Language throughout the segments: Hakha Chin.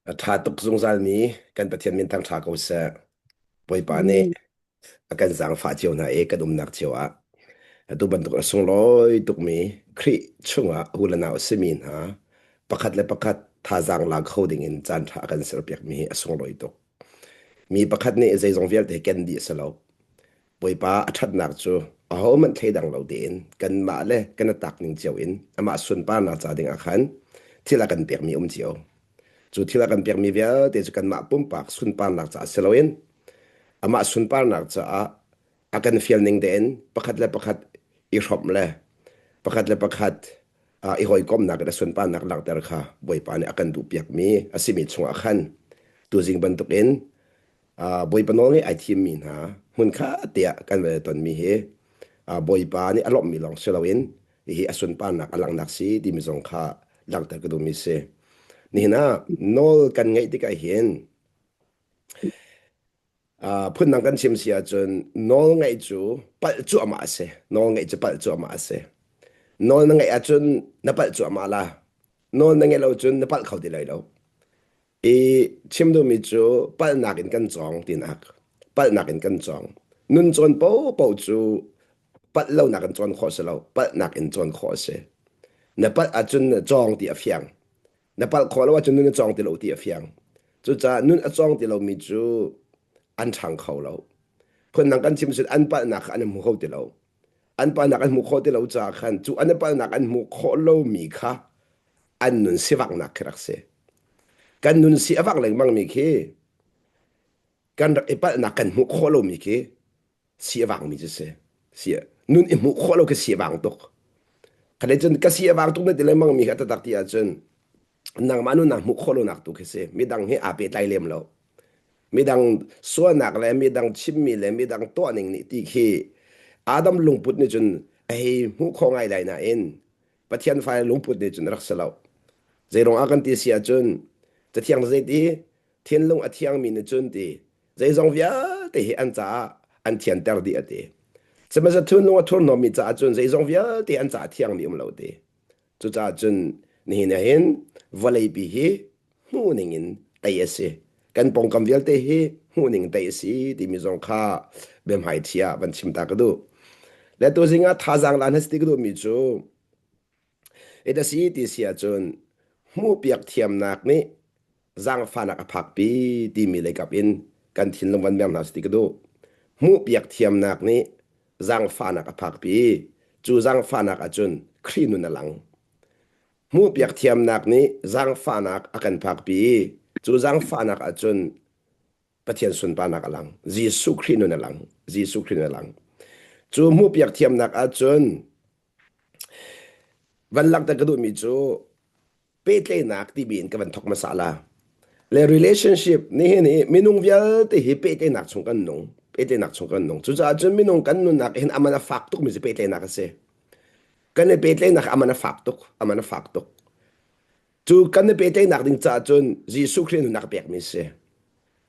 A ṭha tuk zungzalmi kan Pathian min thangṭha ko seh. Bawipa nih Amen. a kan zaangfah cio hna i kan umnak cio ah atu bantuk a sunglawi tukmi Khrih chungah u le nau a simi hna pakhat le pakhat thazaang la kho dingin caanṭha a kan serpiakmi hi a sunglawi tuk. Mi pakhat nih zeizong vialte ken dih a si lo. Bawipa a ṭhatnak cu ahohmanh thleidang lo tein kanmah le kan i tak ning cio in amah sunparnak ca dingah khan thil a kan pekmi um cio. Cu thil a kan pekmi vialte cu kanmah pumpak sunparnak caah si loin amah sunparnak caah a kan fial ning tein pakhat le pakhat i hrawmh le pakhat le pakhat i hawikomhnak in a sunparnak langhter kha Bawipa nih a kan duhpiakmi a simi chungah khan tuzing bantukin Bawipa nawl ngeih ai thimmi hna hmunkhat tiah kan van i tonmi hi Bawipa nih a lawmhmi lawng si loin hihi a sunparnak a langhnak si timi zong kha langhter ka duhmi si. Nihin ah nawl kan ngeih tikah hin phundang kan chim si ahcun nawl ngeih cu palh cuahmah a si. Nawl ngeih cu palh cuahmah a si. Nawl na ngeih ahcun na palh cuahmah la. Nawl na ngeih lo cun na palh kho ti lai lo. I chim duhmi cu palhnak in kan cawng tinak. Palhnak in kan cawng. Nun cawn paohpaoh cu palh lonak in cawn khawh si lo. Palhnak in cawn khawh a si. Na palh ahcun na cawng ti a fiang. Na palh khawh lo ahcun nun a cawng ti lo ti a fiang. Cucaah nun a cawng ti lomi cu an ṭhang kho lo. Phundang kan chim cun an palhnak kha an hmu kho ti lo. An palhnak an hmuh khawh ti lo caah khan cu an palhnak an hmuh khawh lomi kha an nun sivaknak khi rak si. Kan nun si a vak lengmangmi khi kan rak i palhnak kan hmuh khawh lomi khi si a vangmi cu si. Si nun i hmuh khawh lo khi si a vang tuk. Kha cun ka si a vang tuk na ti lengmangmi kha taktak ti ahcun nangmah nun naa hmuh khawh lonak tu khi si. Midang he aa pehtlai lem lo. Midang sualnak le midang chimmi le midang tuahning nih ti khi Adam lungput nih cun a hei hmuh khawh ngai lai nain Pathian fale lungput nih cun rak si lo. Zeiruang ah kan ti si ahcun Cathiang zeiti thinlung a thiangmi nih cun ti zeizong vialte hi an caah an thianter dih a ti. Sihmanhsehlaw thinlung a thurhnawmmi caah cun zeizong vialte an caah thiangmi um lo ti. Cucaah cun nihin ah hin vawleipi hi hmuhning in tei a si. Kan pawngkam vialte hi hmuhning tei a si timi zong kha biahmaiṭhi ah van chim ta ka duh. Le tuzing ah thazaang lan has ti ka duhmi cu it a si ti si ahcun hmuhpiak thiamnak nih zaangfahnak a phakpi timi leikap in kan thinlung van mer hna si ti ka duh. Hmuhpiak thiamnak nih zaangfahnak a phakpi. Cu zaangfahnak ahcun Khrih nun a lang. Hmuhpiak thiamnak nih zaangfahnak a kan phakpi i cu zaangfahnak ahcun Pathian sunparnak a lang. Jesuh Khrih nun a lang. Jesuh Khrih nun a lang. Cu hmuhpiak thiamnak ahcun van langhter ka duhmi cu pehtlaihnak timi in ka van thok hmasa la. Le relationship nihin hi minung vialte hi pehtlaihnak chung kan nung. Pehtlaihnak chung kan nung. Cucaah cun minung kan nunnak hin aman a fak tukmi cu pehtlaihnak a si. Kan i pehtlaihnak aman a fak tuk. Aman a fak tuk. Cu kan i pehtlaihnak ding caah cun Jesuh Khrih nunnak pekmi si.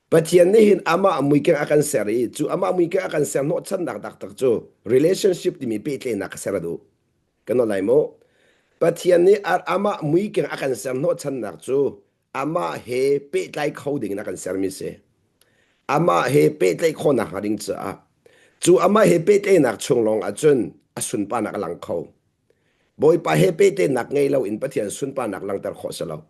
Pathian nih hin amah muikeng a kan ser i cu amah muikeng a kan ser hnawhchannak taktak cu relationship timi pehtlaihnak ka ser a duh. Kan nawl lai mu. Pathian nih amah muikeng a kan ser hnawhchannak cu amah he pehtlai kho ding in a kan sermi si. Amah he pehtlaih khawhnak hnga ding caah cu amah he pehtlaihnak chung lawng ahcun a sunparnak a lang kho. Bawipa he pehtlaihnak ngei loin Pathian sunparnak langhter khawh si lo.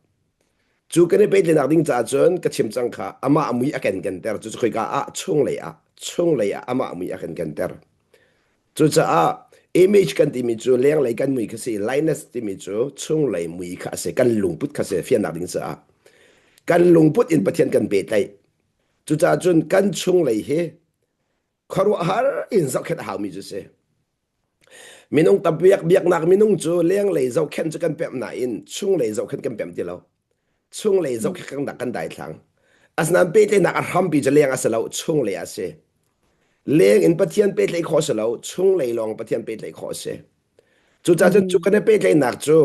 Cu kan i pehtlaihnak ding caah cun ka chim cang kha amah mui a kan kenter cu khoika ah chunglei ah chunglei ah amah mui a kan kenter. Cucaah image kan timi cu lenglei kan mui kha si likeness timi cu chunglei mui kha a si kan lungput kha si fiannak ding caah kan lungput in Pathian kan pehtlaih. Cucaah cun kan chunglei hi khuaruahhar in zohkhenh a haumi cu si. Minung tampiak biaknak minung cu lenglei zohkhenh cu kan pemh nain chunglei zohkhenh kan pemh ti lo. Chunglei zohkhenh kan kan daithlang. Asinain pehtlaihnak a hrampi cu leng a si lo, chunglei a si. Leng in Pathian pehtlaih khawh a si lo, chunglei lawng Pathian pehtlaih khawh a si. Cucaah cun cu kan i pehtlaihnak cu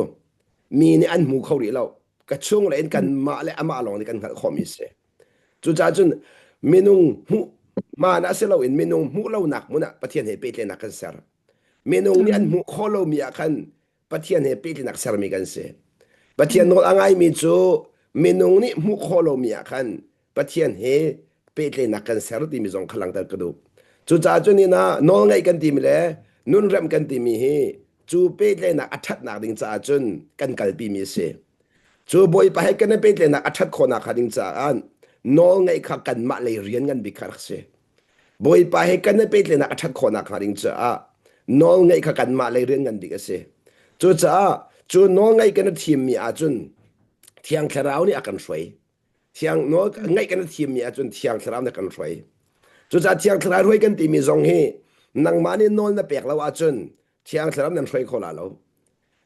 mi nih an hmu kho rih lo. Ka chunglei in kanmah le amah lawng nih kan hngalh khawhmi a si. Cucaah cun minung hmuh hmaan ah si loin minung hmuh lonak hmun ah Pathian he pehtlaihnak kan ser. Minung nih an hmuh khawh lomi ah khan Pathian he pehtlaihnak sermi kan si. Pathian nawl a ngaimi cu Minung nih hmuh khawh lomi ah khan Pathian he pehtlaihnak kan ser timi zong kha langhter ka duh. Cucaah cun hin ah nawlngaih kan timi le nunremh kan timi hi cu pehtlaihnak a ṭhatnak ding caah cun kan kalpimi a si. Cu Bawipa he kan i pehtlaihnak a ṭhat khawhnak hnga ding caah nawlngaih kha kanmah lei rian ngan bik kha rak si. Bawipa he kan i pehtlaihnak a ṭhat khawhnak hnga ding caah nawlngaih kha kanmah lei rian ngan bik a si. Cucaah cu nawlngaih kan i thimmi ahcun Thiang Thlarau nih a kan hruai. Thiang nawl ngaih kan i thimmi ahcun Thiang Thlarau nih a kan hruai. Cucaah Thiang Thlarau hruai kan timi zong hi nangmah nih nawl na pek lo ahcun Thiang Thlarau nan hruai kho la lo.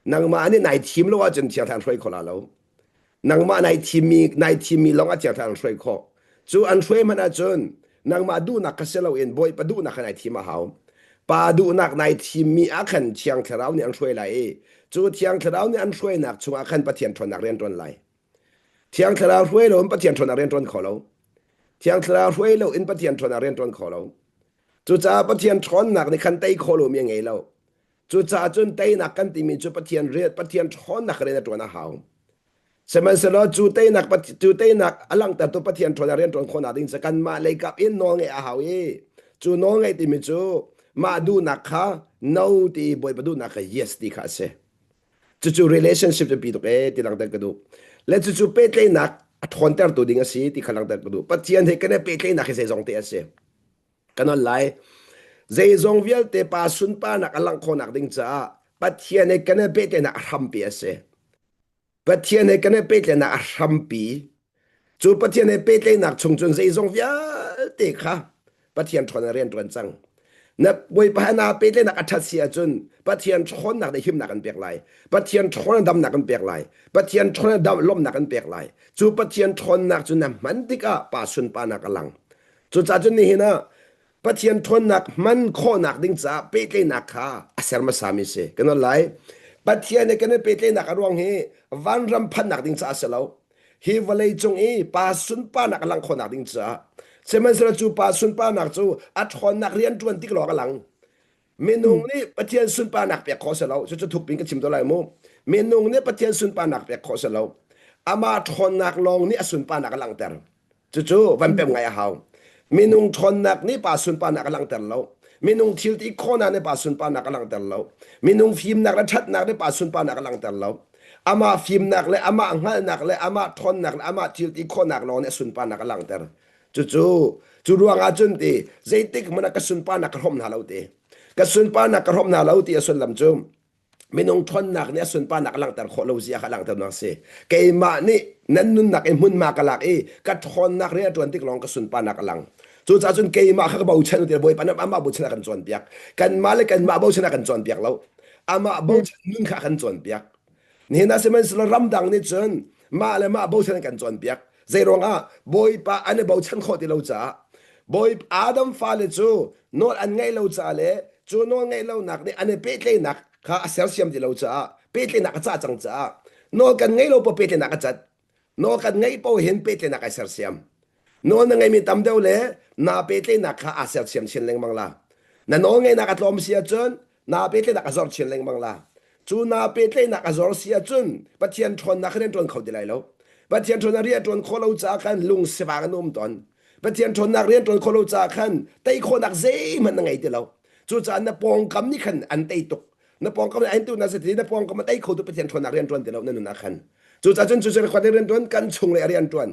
Nangmah nih nai thim lo ahcun Thiang Thlarau hruai kho la lo. Nangmah nai thimmi nai thimmi lawng ah Thiang Thlarau an hruai khawh. Cu an hruai hmanh ahcun nangmah duhnak kha si loin Bawipa duhnak kha nai thim a hau. Pa duhnak nai thimmi ah khan Thiang Thlarau nih an hruai lai i cu Thiang Thlarau nih an hruainak chungah khan Pathian ṭhawnnak rian ṭuan lai. Thiang Thlarau hruai lo in Pathian ṭhawnnak rian ṭuan kho lo. Thiang Thlarau hruai lo in Pathian ṭhawnnak rian ṭuan kho lo. Cucaah Pathian ṭhawnnak nih khan tei khawh lomi a ngei lo. Cucaah cun teinak kan timi cu Pathian rian Pathian ṭhawnnak rian a ṭuan a hau. Sihmanhsehlaw cu teinak cu teinak a langhtertu Pathian ṭhawnnak rian ṭuan khawhnak ding cu kanmah leikap in nawl ngeih a hau i cu nawl ngeih timi cu mah duhnak kha no ti i Bawipa duhnak kha yes ti kha a si. Cucu relationship biapi tuk ee ti langhter ka duh. Le cucu pehtlaihnak a ṭhawntertu ding a si ti kha langhter ka duh. Pathian he kan i pehtlaihnak hi zeizong te a si. Kan on lai. Zeizong vialte pa sunparnak a langh khawhnak ding caah Pathian he kan i pehtlaihnak a hrampi a si. Pathian he kan i pehtlaihnak a hrampi. Cu Pathian he pehtlaihnak chung cun zeizong vialte kha Pathian ṭhawn in rian ṭuan cang. Na Bawipa he naa pehtlaihnak a ṭhat si ahcun Pathian ṭhawnnak nih himnak an pek lai. Pathian ṭhawn in damnak an pek lai. Pathian ṭhawn in lawmhnak an pek lai. Cu Pathian ṭhawnnak cu na hman tikah pa sunparnak a lang. Cucaah cun nihin ah Pathian ṭhawnnak hman khawhnak ding caah pehtlaihnak kha a ser hmasami si. Kan on lai. Pathian he kan i pehtlaihnak a ruang hi vanram phanhnak ding caah a si lo. Hi vawlei cung i pa sunparnak a langh khawhnak ding caah. Sihmanhsehlaw cu pa sunparnak cu a ṭhawnnak rian ṭuan tik lawng a lang. Minung nih Pathian sunparnak pek khawh si lo. Cucu thuk pin ka chim to lai mu. Minung nih Pathian sunparnak pek khawh si lo. Amah ṭhawnnak lawng nih a sunparnak a langhter. Cucu van pem ngai a hau. Minung ṭhawnnak nih pa sunparnak a langhter lo. Minung thil ti khawhnak nih pa sunparnak a langhter lo. Minung fimnak le ṭhatnak nih pa sunparnak a langhter lo. Amah fimnak le amah hngalhnak le amah ṭhawnnak le amah thil ti khawhnak lawng nih a sunparnak a langhter. Cucu cu ruangah cun ti zeitik hmanh ah ka sunparnak ka hrawm hna lo ti. Ka sunparnak ka hrawm hna lo ti a sullam cu minung ṭhawnnak nih a sunparnak a langhter khawh lo zia kha langhternak a si. Keimah nih nan nunnak i hmunhma ka lak i ka ṭhawnnak rian a ṭuan tik lawng ka sunparnak a lang. Cucaah cun keimah kha ka bochan ti Bawipa nih amah bochan a kan cawnpiak. Kanmah le kanmah bochan a kan cawnpiak lo. Amah bochan nun kha a kan cawnpiak. Nihin ah sihmanhsehlaw ramdang nih cun mah le mah bochan an kan cawnpiak. Zeiruangah Bawipa an i bochan khawh ti lo caah Bawi Adam fale cu nawl an ngaih lo caah le cu nawl ngaih lonak nih an i pehtlaihnak kha a sersiam ti lo caah pehtlaihnak a cah cang caah nawl kan ngaih lo paoh pehtlaihnak a cat. Nawl kan ngaih paoh hin pehtlaihnak ai sersiam. Nawl na ngeihmi tam deuh le naa pehtlaihnak kha aa sersiam chin lengmang la. Na nawl ngeihnak a tlawm si ahcun naa pehtlaihnak a zor chin lengmang la. Cu naa pehtlaihnak a zor si ahcun Pathian ṭhawnnak kha rian ṭuan kho ti lai lo. Pathian ṭhawnnak rian ṭuan khawh lo caah khan lung sivang an um tawn. Pathian ṭhawnnak rian ṭuan khawh lo caah khan tei khawhnak zeihmanh na ngei ti lo. Cucaah na pawngkam nih khan an tei tuk. Na pawngkam nih an tu na si na pawngkam a tei kho tu Pathian ṭhawnnak rian ṭuan ti lo na nun ah khan. Cucaah cun cucu khuate rian ṭuan kan chung le a rian ṭuan.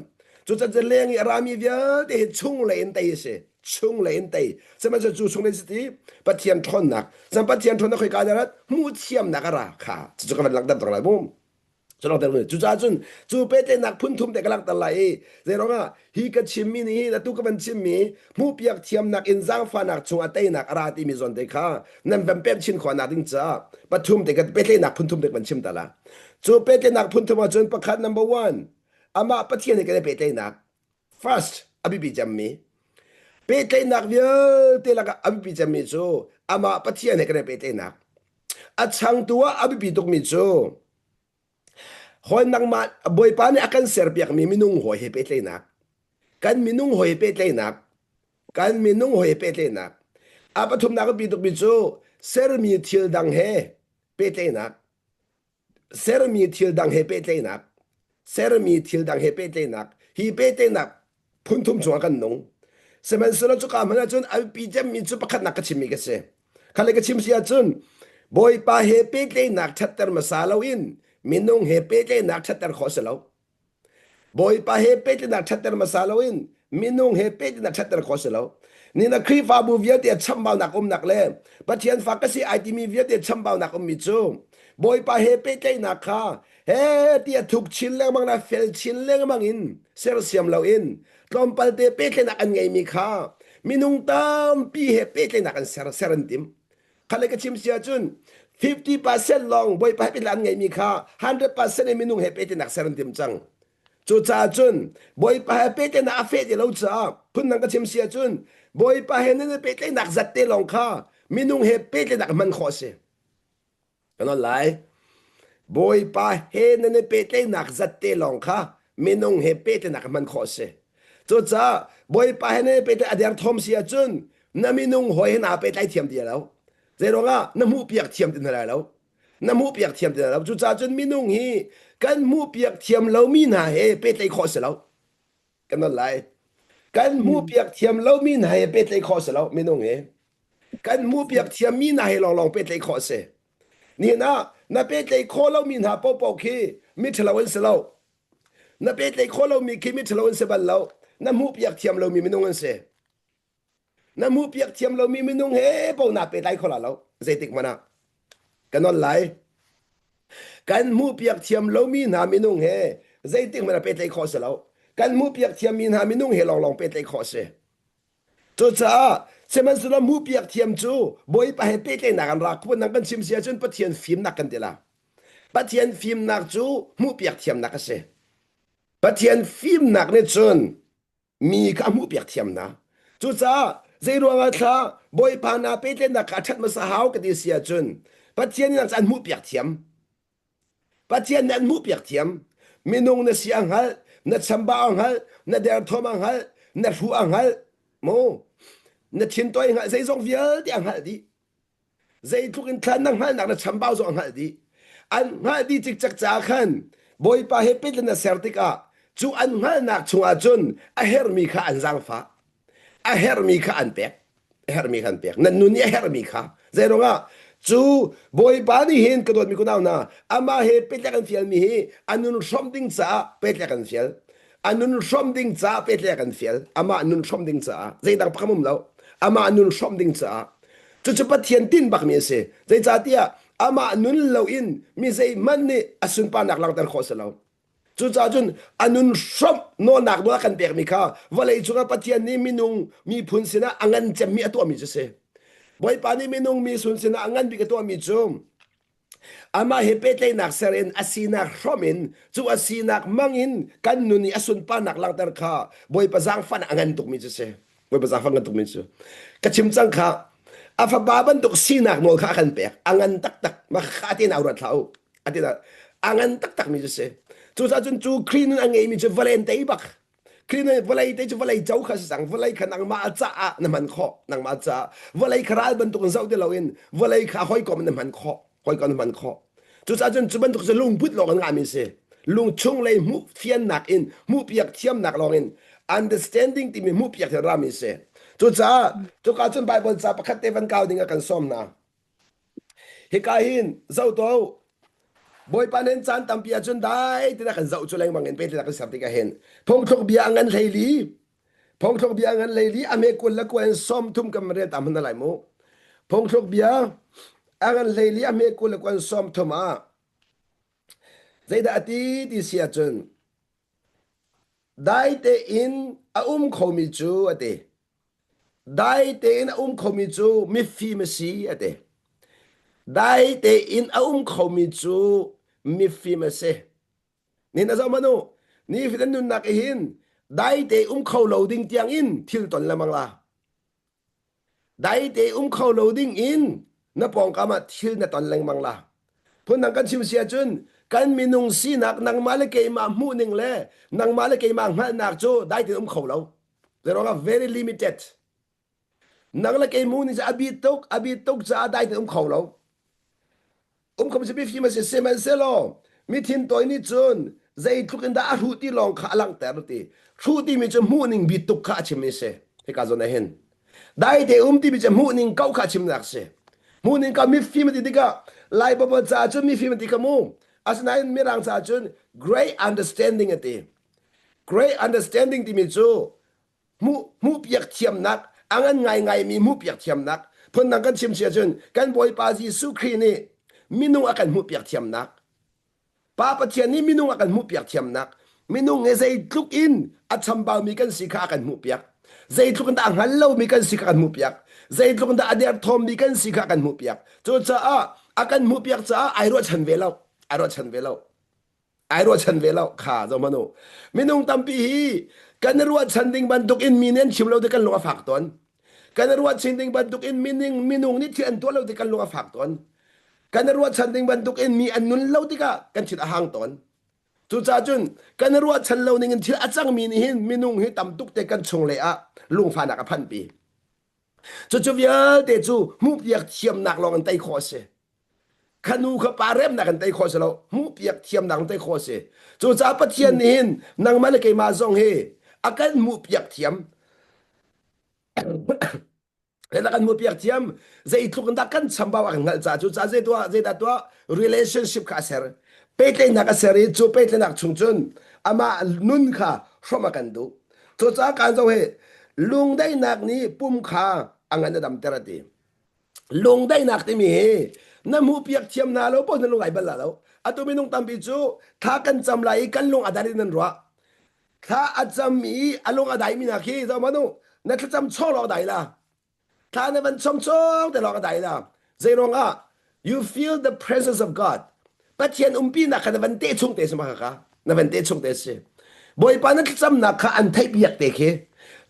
Cucaah cun leng i a rami vialte hi chung lei in tei a si. Chung lei in tei. Sihmanhsehlaw cu chung lei si ti Pathian ṭhawnnak. Cun Pathian ṭhawnnak khoi ka rat hmuh thiamnak a ra kha. Cucu ka van langhter cang lai mu. Cu langhter Cucaah cun cu pehtlaihnak phun thum te ka langhter lai i zeiruangah hi ka chimmi nih hin atu ka van chimmi hmuhpiak thiamnak in zaangfahnak chungah teinak a ra timi zawn te kha nan van pemh chin khawhnak ding caah pathum te ka pehtlaihnak phun thum te ka van chim ta la. Cu pehtlaihnak phun thum ahcun pakhat number one amah Pathian he kan i pehtlaihnak first a biapi cemmi pehtlaihnak vialte lakah a biapi cemmi cu amah Pathian he kan i pehtlaihnak a changtu ah a biapi tukmi cu hawi nangmah Bawipa nih a kan serpiakmi minung hawi he pehtlaihnak kan minung hawi he pehtlaihnak kan minung hawi he pehtlaihnak a pathumnak a biapi tukmi cu sermi thil dang he pehtlaihnak sermi thil dang he pehtlaihnak. Sermi thil dang he pehtlaihnak. Hi pehtlaihnak phunthum chungah kan nung. Sihmanhsehlaw cuka hmanh ahcun a biapi cemmi cu pakhatnak ka chimmi ka si. Khale ka chim si ahcun Bawipa he pehtlaihnak ṭhatter hmasa loin minung he pehtlaihnak ṭhatter khawh a si lo. Bawipa he pehtlaihnak ṭhatter hmasa loin minung he pehtlaihnak ṭhatter khawh a si lo. Nina Khrihfabu vialte a chambaunak umnak le Pathian fa ka si ai timi vialte chambaunak ummi cu Bawipa he pehtlaihnak kha he ti a thuk chin lengmang le fel chin lengmang in sersiam loin tlawmpal te pehtlaihnak an ngeimi kha minung tampi he pehtlaihnak an ser ser an tim. Khale ka chim si ahcun 50% lawng Bawipa he pehtlaihnak an ngeimi kha 100% in minung he pehtlaihnak ser an tim cang. Cucaah cun Bawipa he pehtlaihnak a feh ti lo caah phundang ka chim si ahcun Bawipa he nan i pehtlaihnak zat te lawng kha minung he pehtlaihnak hman khawh a si. Kan on lai. Bawipa he nan i pehtlaihnak zat te lawng kha minung he pehtlaihnak hman khawh a si. Cucaah Bawipa he nan i pehtlaih a derthawm si ahcun na minung hawi he naa pehtlai thiam ti lo. Zeiruangah na hmuhpiak thiam ti hna lai lo. Na hmuhpiak thiam ti hna lo. Cucaah cun minung hi kan hmuhpiak thiam lomi hna he pehtlaih khawh a si lo. Kan on lai. Kan hmuhpiak thiam lomi hna he pehtlaih khawh a si lo minung hi. Kan hmuhpiak thiammi hna he lawnglawng pehtlaih khawh a si. Nihin ah na pehtlaih khawh lomi hna paohpaoh khi miṭhalo an si lo. Na pehtlaih khawh lomi khi miṭhalo an si bal lo. Na hmuhpiak thiam lomi minung an si. Na hmuhpiak thiam lomi minung he paoh naa pehtlai kho la lo. Zeitik hmanh ah. Ka nawl lai. Kan hmuhpiak thiam lomi hna minung he zeitik hmanh ah pehtlaih khawh a si lo. Kan hmuhpiak thiammi hna minung he lawnglawng pehtlaih khawh a si. Cucaah sihmanhsehlaw hmuhpiak thiam cu Bawipa he pehtlaihnak an rak phun kan chim si ahcun Pathian fimnak kan ti la. Pathian fimnak cu hmuhpiak thiamnak a si. Pathian fimnak nih cun mi kha a hmuhpiak thiam hna. Cucaah zei ruangah thla Bawipa hna pehtlaihnak kha a ṭhat hmasa hau ka ti si ahcun Pathian nih an hmuhpiak thiam. Pathian nih an hmuhpiak thiam. Minung na si a hngalh, na chambau a hngalh, na derthawm a hngalh, na hruh a hngalh, mu na thintawi a hngalh, zeizong vialte a hngalh dih. Zeitluk in thlan na hngalhnak na chambau zong a hngalh dih. An hngalh dih cikcek caah khan Bawipa he pehtlaih na ser tikah cu an hngalhnak chungah cun a herhmi kha an zaangfah. A herhmi kha an pek. A herhmi kha an pek. Nan nun nih a herhmi kha. Zeiruangah cu Bawipa nih hin ka dawtmi kunau hna amah he pehtlaih kan fialmi hi a nun hrawmh ding caah pehtlaih kan fial. A nun hrawmh ding caah pehtlaih kan fial. Amah nun hrawmh ding caah. Zeidang pakhat um lo. Amah nun hrawmh ding caah. Cucu Pathian tinh bakmi a si. Zeicahtiah amah nun loin mi zeihmanh nih a sunparnak langhter khawh a si lo. Cucaah cun a nun hrawmh nawlnak nawl a kan pekmi kha vawlei cungah Pathian nih minung miphun sinah a ngan cemmi a tuahmi cu si. Bawipa nih minung mi sun sinah a ngan bik a tuahmi cu amah he pehtlaihnak ser in a sinak hrawmh in cu a sinak mang in kan nun i a sunparnak langhter kha Bawipa zaangfahnak a ngan tukmi cu si. Bawipa zaangfah ngan tukmi cu. Ka chim cang kha a fapa bantuk sinak nawl kha a kan pek. A ngan taktak. Mah kha te nau ruat hlah u. A ti a ngan taktakmi cu si. Cucaah cun cu Khrih nun a ngeimi cu vawlei an tei bak. Khrih nun vawlei te cu vawlei co kha si cang. Vawlei kha nangmah caah na hman khawh. Nangmah caah vawlei kha ral bantuk in zoh ti loin vawlei kha hawikom na hman khawh. Hawikom na hman khawh. Cucaah cun cu bantuk cu lungput lawng an ngahmi si. Lung chunglei hmuh fiannak in hmuhpiak thiamnak lawng in understanding timi hmuhpiak thiam rami si. Cucaah cuka cun Bible ca pakhat te van kau ding ah kan sawm hna. Hika hin zoh tuah u. Bawipa nih caan tampi ahcun dai tina kan zoh cu lengmang in pehtlaihnak kan ser tikah hin phungthluk bia a ngan hleili phungthluk bia a ngan hleili a hme kul le kua in 30 kan rel ta hmanh lai mu phungthluk bia a ngan hleili a hme kul le kua in 30 ah zeidah a ti ti si ahcun dai tein a um khomi cu a ti Dai tein a um khomi cu mifim a si, a ti. Dai tein a um khomi cu mifim a si. Nin a zoh hmanh u. Nifatin nunnak i hin dai te um kho lo ding tiang in thil ton lengmang la. Dai te um kho lo ding in na pawngkam ah thil na ton lengmang la. Phundang kan chim si ahcun kan minung sinak nangmah le keimah hmuhning le nangmah le keimah hngalhnak cu dai tein um kho lo. Zeiruangah very limited. Nang le kei mu nih a bi tuk, a bi tuk caah dai tein um kho lo. Um kho si mifim a si sihmanhsehlaw mi thintawi nih cun Zeitluk in dah a hruh ti lawng kha a langhter ti. Hruh timi cu hmuhning bi tuk kha a chimmi si. Hika zawn ah hin. Daite um timi cu hmuhning kau kha a chimnak si. Hmuhning kau mifim a ti tikah Lai Baibal caah cun mifim a ti kha mu. Asinain Mirang caah cun great understanding a ti. Great understanding timi cu hmuh hmuhpiak thiamnak a ngan ngaingaimi hmuhpiak thiamnak phundang kan chim si ahcun kan Bawipa Jesuh Khrih nih minung a kan hmuhpiak thiamnak Pa Pathian nih minung a kan hmuhpiak thiamnak minung he zeitluk in a chambaumi kan si kha a kan hmuhpiak zeitluk in dah a hngal lomi kan si kha a kan hmuhpiak zeitluk in dah a derthawmmi kan si kha a kan hmuhpiak cucaah a kan hmuhpiak caah ai ruahchan ve lo ai ruahchan ve lo ai ruahchan ve lo kha zo hmanh u minung tampi hi kan i ruahchan ding bantuk in mi nih an chim lo ti kan lung a fak tawn kan i ruahchan ding bantuk in minung minung nih thil an tuah lo ti kan lung a fak tawn kan i ruahchan ding bantuk in mi an nun lo tikah kan thin a hang tawn cucaah cun kan i ruahchan lo ning in thil a cangmi nih hin minung hi tam tuk te kan chung lei ah lungfahnak a phanpi cucu vialte cu hmuhpiak thiamnak lawng in tei khawh a si Kha nu kha pa remnak in tei khawh si lo hmuhpiak thiamnak in tei khawh si cucaah Pathian nih hin nangmah le keimah zong hi a kan hmuhpiak thiam a kan hmuhpiak thiam zeitluk in dah kan chambau a kan hngalh caah cucaah zei tuah zeidah tuah relationship kha a ser pehtlaihnak a ser i cu pehtlaihnak chung cun amah nun kha hrawmh a kan duh cucaah kan zoh hi lungdaihnak nih pum kha a ngan a damter a ti Lungdaihnak timi hi na hmuhpiak thiam hna lo paoh na lung ai bal la lo. Atu minung tampi cu thla kan cam lai i kan lung a dai in nan ruah. Thla a cam i a lung a daimi hna khi zoh hmanh u, na thlacam chawng lawng a dai la. Thla na van chom chawng te lawng a dai la. Zei ruangah? You feel the presence of God. Pathian umpinak kha na van teh chung te si ma kha na van teh chung te si. Bawipa na thlacamnak kha an theihpiak te khi.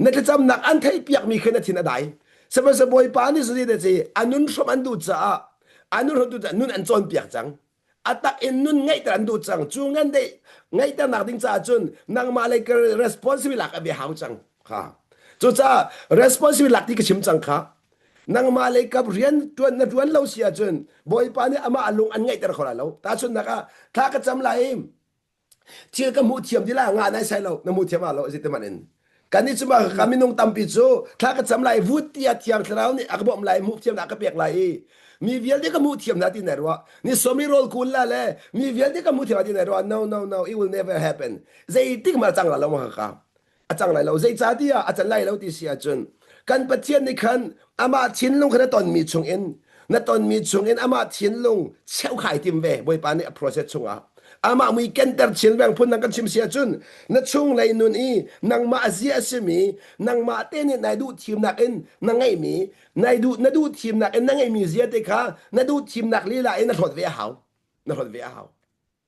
Na thlacamnak an theihpiak mi khi na thin a dai. Sihmanhsehlaw Bawipa nih cuti te ci a nun hrawm an duh caah a nun hrawm duh caah nun an cawnpiak cang. A tak in nun ngeihter an duh cang. Cu ngan dei ngeihternak ding caah cun nangmah lei ka responsibility lak a bia hau cang. Kha. Cucaah responsibility lak ti ka chim cang kha. Nangmah lei kap rian ṭuan na ṭuan lo si ahcun Bawipa nih amah a lung an ngeihter kho lai lo. Tahchunhnak ah thla ka cam lai i thil ka hmuh thiam ti lai nga nai sai lo na hmuh thiam ah lo a si ti man in. Kan nih cu ma ka minung tampi cu thla ka cam lai vut tiah thiang thlarau nih a ka bawmh lai hmuh thiamnak a ka pek lai i mi vialte ka hmuh thiam hna ti nai ruah ni somi rawl kul la le mi vialte ka hmuh thiam ti nai ruah no no no it will never happen zeitik ma cang la lo ma ka a cang lai lo zeicahtiah a can lai lo ti si ahcun kan Pathian nih khan amah thinlung kha na tonmi chungin na tonmi chungin amah thinlung cheukhai tim ve Bawipa nih a process chungah amah mui kenter chin veng phun nang kan chim si ahcun na chunglei nun i nangmah a zia a simi nangmah te nih nai duh thimnak in na ngeihmi nai duh na duh thimnak in na ngeihmi zia te kha na duh thimnak lila in na hlawt ve a hau na hlawt ve a hau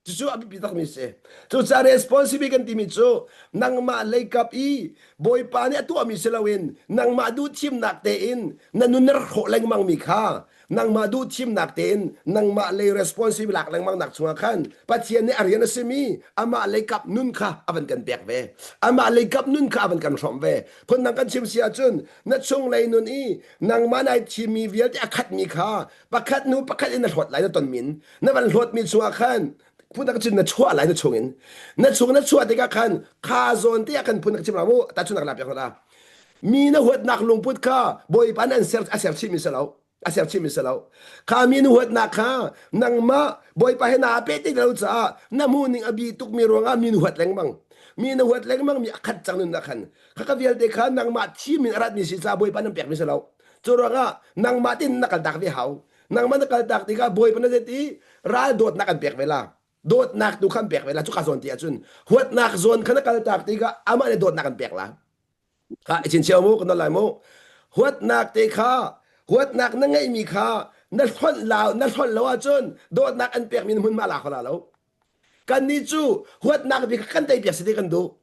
Cucu a biapi takmi a si. Cucaah responsibility kan timi cu nangmah leikap i Bawipa nih a tuahmi si loin nangmah duhthimnak tein na nun na rak hrawh lengmangmi kha nangmah duhthimnak tein nangmah lei responsibility lak lengmang nak chungah khan Pathian nih a rian a simi amah leikap nun kha a van kan pek ve. Amah leikap nun kha a van kan hrawmh ve. Phundang kan chim si ahcun na chunglei nun i nangmah nai thimmi vialte a khatmi kha pakhat hnu pakhat in na hlawt lai na tonmin na van hlawtmi chungah khan phun cun na chuah lai na chungin na chung na chuah tikah khan kha zawn te ah khan phun chim mu ta chunak la piak la mi na huatnak lungput kha bawipa an ser a ser chih mi si lo a ser chih mi si lo kha mi na huatnak kha nangmah bawipa he naa pe ti lo caah na hmu ning a bi tuk mi ruangah mi na huat lengmang mi na huat lengmang mi a khat cang nun na khan kha ka vialte kha nangmah thim in a rat mi si caah bawipa nan pek mi si lo Cu ruangah nangmah tin na kaltak ve hau. Nangmah na kaltak tikah Bawipa na zet i ral dawtnak an pek ve la. Dawtnak tu kha an pek ve la. Cuka zawn ti ahcun huatnak zawn kha na kaltak tikah amah nih dawtnak an pek la. Kha i chin mu kan lai mu. Huatnak te kha huatnak na ngeihmi kha na hlonh la na hlonh lo ahcun dawtnak an pekmi na hmunhma la kho la lo. Kannih cu huatnak bik kha kan tei piak si ti kan duh.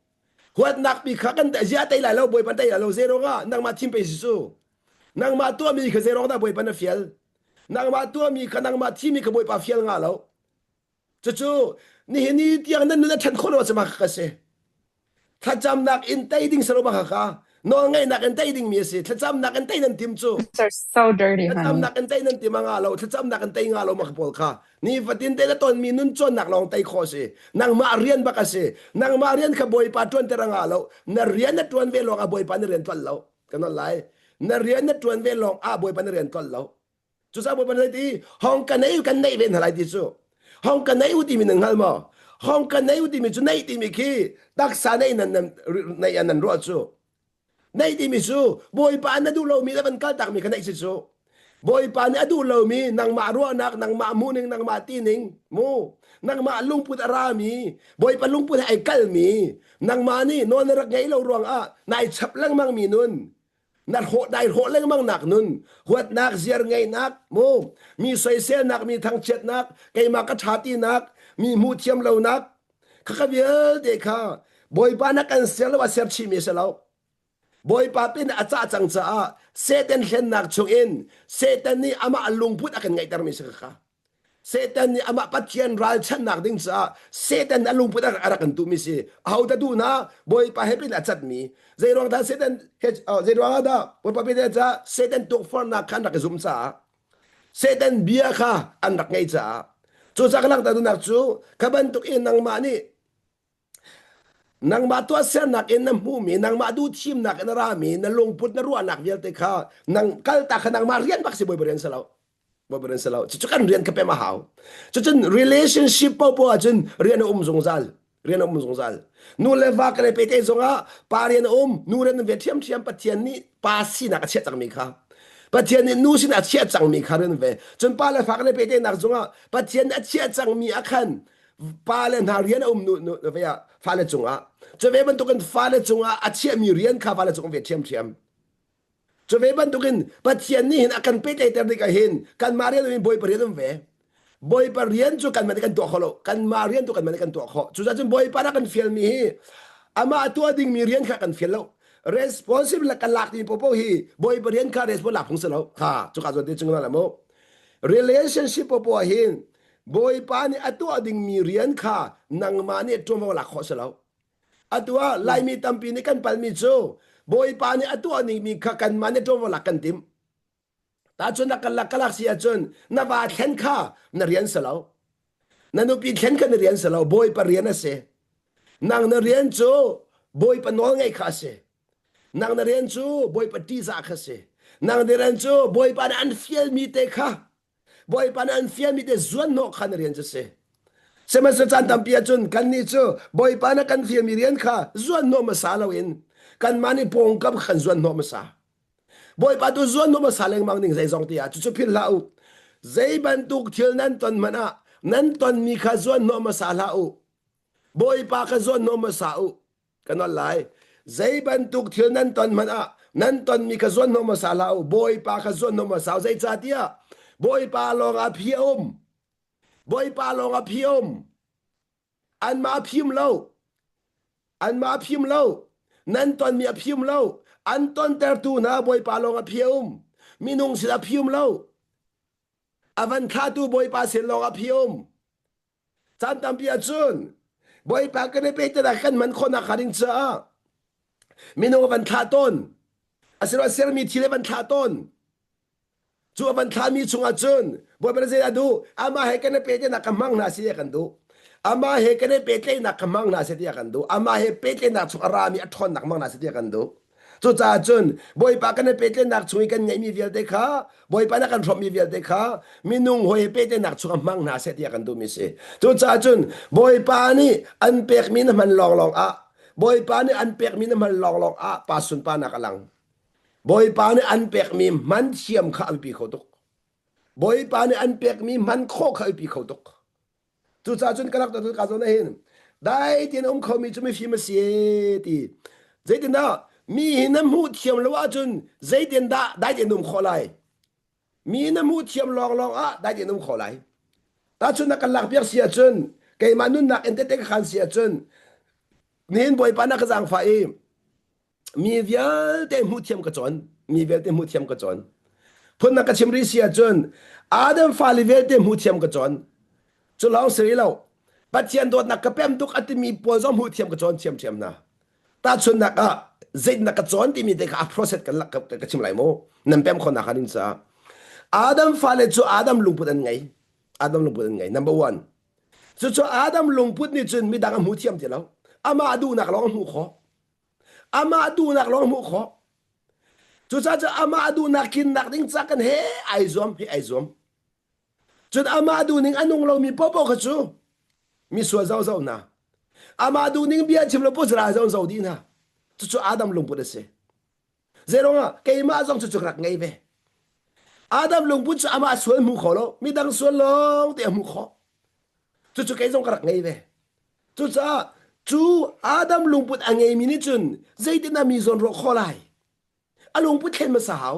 Huatnak pi kha kan zia tei lai lo Bawipa tei lai lo zei ah nangmah thim pe si cu. Nangmah tuahmi kha zei dah Bawipa na fial. Nangmah tuahmi kha nangmah thimi kha Bawipa fial nga lo. Cucu nihin ni tiang nan nun a ṭhan khawh lo ma ka si. Thlacamnak in tei ding salo ma ka. Nawlngaihnak in tei dingmi a si. Thlacamnak in tei nan tim cu. Those are so dirty, honey. Thlacamnak in tei nan tim a nga lo. Thlacamnak in tei nga lo mak pawl kha. Nifatin te na tonmi nun cawnnak lawng tei khawh si. Nangmah rian bak a si. Nangmah rian kha Bawipa ṭuanter a nga lo. Na rian na ṭuan ve lawng ah Bawipa na rian tlolh lo. Kan on lai. Na rian na ṭuan ve lawng ah Bawipa na rian tlolh lo. Cucaah Bawipa nih ti hong ka nei kan neih ve hna lai ti cu. Hong ka nei u timi nan hngal maw? Hong ka nei u timi cu neih timi khi taksa neih nan nan neih ah nan ruah cu. Neih timi cu Bawipa na duh lomi le van kaltakmi kha neih si cu. Bawipa nih a duh lomi nangmah ruahnak, nangmah hmuhning, nangmah tining, mu nangmah lungput a rami, Bawipa lungput he ai kalmi, nangmah nih nawl na rak ngeih lo ruangah nai chap lengmangmi nun, na hrawh dai hrawh lengmang nak nun huatnak ziar ngeihnak mu mi soiselnak mi thangchiatnak keimah ka ṭha tinak mi hmuh thiam lonak khakha vialte kha bawipa na kan ser lo a ser chihmi a si lo bawipa pin a cah cang caah Satan hlennak chungin Satan nih amah lungput a kan ngeihtermi si kha Satan nih amah Pathian ralchanhnak ding caah Satan a lungput a rak kan tuhmi si. Aho dah duh na Bawipa he pin a catmi. Zei ruang dah Satan he zei ruang dah Bawipa pin a caah Satan tukforhnak kha an rak i zum caah Satan bia kha an rak ngei caah cucaah ka langhter duhnak cu kha bantuk in nangmah nih nangmah tuahsernak in na hmuhmi nangmah duhthimnak in a rami na lungput na ruahnak vialte kha nang kaltak kha nangmah rian bak si Bawipa rian si lo. Bawipa rian si lo. Cucu kan rian kha pem a hau. Cucun relationship popo ahcun rian a um zungzal. Rian a um zungzal. Nu le va kan i pehtlaih zongah pa rian a um, nu rian ve ṭhiamṭhiam Pathian nih pa sinak a chiah cangmi kha. Pathian nih nu sinah a chiah cangmi kha rian ve. Cun pa le fa kan i pehtlaihnak zongah Pathian nih a chiah cangmi ah khan pa le hna rian a um nu, nu ve ah fale cungah. Cu ve bantukin fale cungah a chiahmi rian kha fale cung ve ṭhiamṭhiam. Cu ve bantukin Pathian nih hin a kan pehtlaihter tikah hin kanmah rian um in Bawipa rian um ve. Bawipa rian cu kanmah nih kan tuah kho lo. Kanmah rian tu kanmah nih kan tuah khawh. Cucaah cun Bawipa nih a kan fialmi hi amah tuah dingmi rian kha kan fial lo. Responsible kan lak ding popo hi Bawipa rian kha responsible lak phung si lo. Kha cuka zawn te chung na mu. Relationship popo ah hin Bawipa nih a tuah dingmi rian kha nangmah nih ṭuanvo lak khawh si lo. Atu ah Laimi tampi nih kan palmi cu Bawipa nih a tuah ningmi kha kanmah nih ṭuanvo lak kan tim. Tahcun na kan lak ka lak si ahcun na va thlen kha na rian si lo. Na nupi thlen kha na rian si lo. Bawipa rian a si. Nang na rian cu Bawipa nawl ngeih kha a si. Nang na rian cu Bawipa ṭihzah kha a si. Nang na rian cu Bawipa nih an fialmi te kha Bawipa nih an fialmi te zuanhnawh kha na rian cu si. Sihmanhsehlaw caan tampi ahcun kannih cu Bawipa nih kan fialmi rian kha zuanhnawh hmasa loin kanmah nih pawngkam kha kan zuanhnawh hmasa. Bawipa tu zuanhnawh hmasa lengmang ding zeizong ti ah cucu philh hlah u. Zei bantuk thil nan ton hmanh ah nan tonmi kha zuanhnawh hmasa hlah u. Bawipa kha zuanhnawh hmasa u. Ka nawl lai. Zei bantuk thil nan ton hmanh ah nan tonmi kha zuanhnawh hmasa hlah u. Bawipa kha zuanhnawh hmasa u. Zeicahtiah Bawipa lawng ah phi a um. Bawipa lawng ah phi a um. Anmah a phim lo. Anmah a phim lo. Nan tonmi a phim lo. An tontertu hna Bawipa lawng ah phi a um. Minung sin a phim lo. A van thlatu Bawipa sin lawng ah phi a um. Caan tampi ahcun Bawipa kan i pehtlaihnak kan hman khawhnak hnga ding caah minung a van thlah tawn. Asiloah sermi thil a van thlah tawn. Cu a van thlahmi chungah cun Bawipa nih zeidah a duh? Amah he kan i pehtlaihnak ka hmang hna si a kan duh. Amah he kan i pehtlaihnak ka hmang hna si tiah kan duh. Amah he pehtlaihnak chung a rami a ṭhawnnak hmang hna si tiah kan duh. Cucaah cun Bawipa kan i pehtlaihnak chung i kan ngeihmi vialte kha Bawipa nih a kan hrawmhmi vialte kha minung hawi he pehtlaihnak chung ah hmang hna seh tiah kan duhmi si. Cucaah cun Bawipa nih an pekmi na hman lawnglawng ah Bawipa nih an pekmi na hman lawnglawng ah pa sunparnak a lang. Bawipa nih an pekmi hman thiam kha a biapi kho tuk. Bawipa nih an pekmi hman khawh kha a biapi kho tuk. Cucaah cun ka rak ka zawn ah hin dai tein a um khomi cu mifim a si ti. Zeitindah mi hi na hmuh thiam lo ahcun zeitindah dai tein na um khawh lai? Mi na hmuh thiam lawnglawng ah dai tein na um khawh lai. Tahchun na kan lakpiak si ahcun keimah nunnak in tete ka khan si ahcun nihin Bawipa na ka zaangfah i mi vialte hmuh thiam ka cawn mi vialte hmuh thiam ka cawn phunnak ka chim rih si ahcun Adam fale vialte hmuh thiam ka cawn cu lawng si rih lo Pathian dawtnak ka pem tuk a timi pawl zong hmuh thiam ka cawn thiamthiam hna. Tahchunhnak ah zeitindah ka cawn timi te kha a process kan lak ka chim lai mu. Nan pem khawhnak hnga ding caah. Adam fale cu Adam lungput an ngei. Adam lungput an ngei. Number one. Cucu Adam lungput nih cun midang a hmu thiam ti lo. Amah duhnak lawng a hmuh khawh. Amah duhnak lawng a hmuh khawh. Cucaah cu amah duhnak tlinnak ding ca kan he ai zuam, he ai zuam. Cun amah duhning a nung lomi paohpaoh kha cu misual zohzoh hna. Amah duhning bia chim lo puzra zong zo dih hna. Cucu Adam lungput a si. Zeiruangah keimah zong cucu ka rak ngei ve. Adam lungput cu amah sual hmu kho lo, midang sual lawng te a hmuh khawh. Cucu kei zong ka rak ngei ve. Cucaah cu Adam lungput a ngeimi nih cun zeitindah mi zawn ruah khawh lai? A lungput thlen hmasa hau.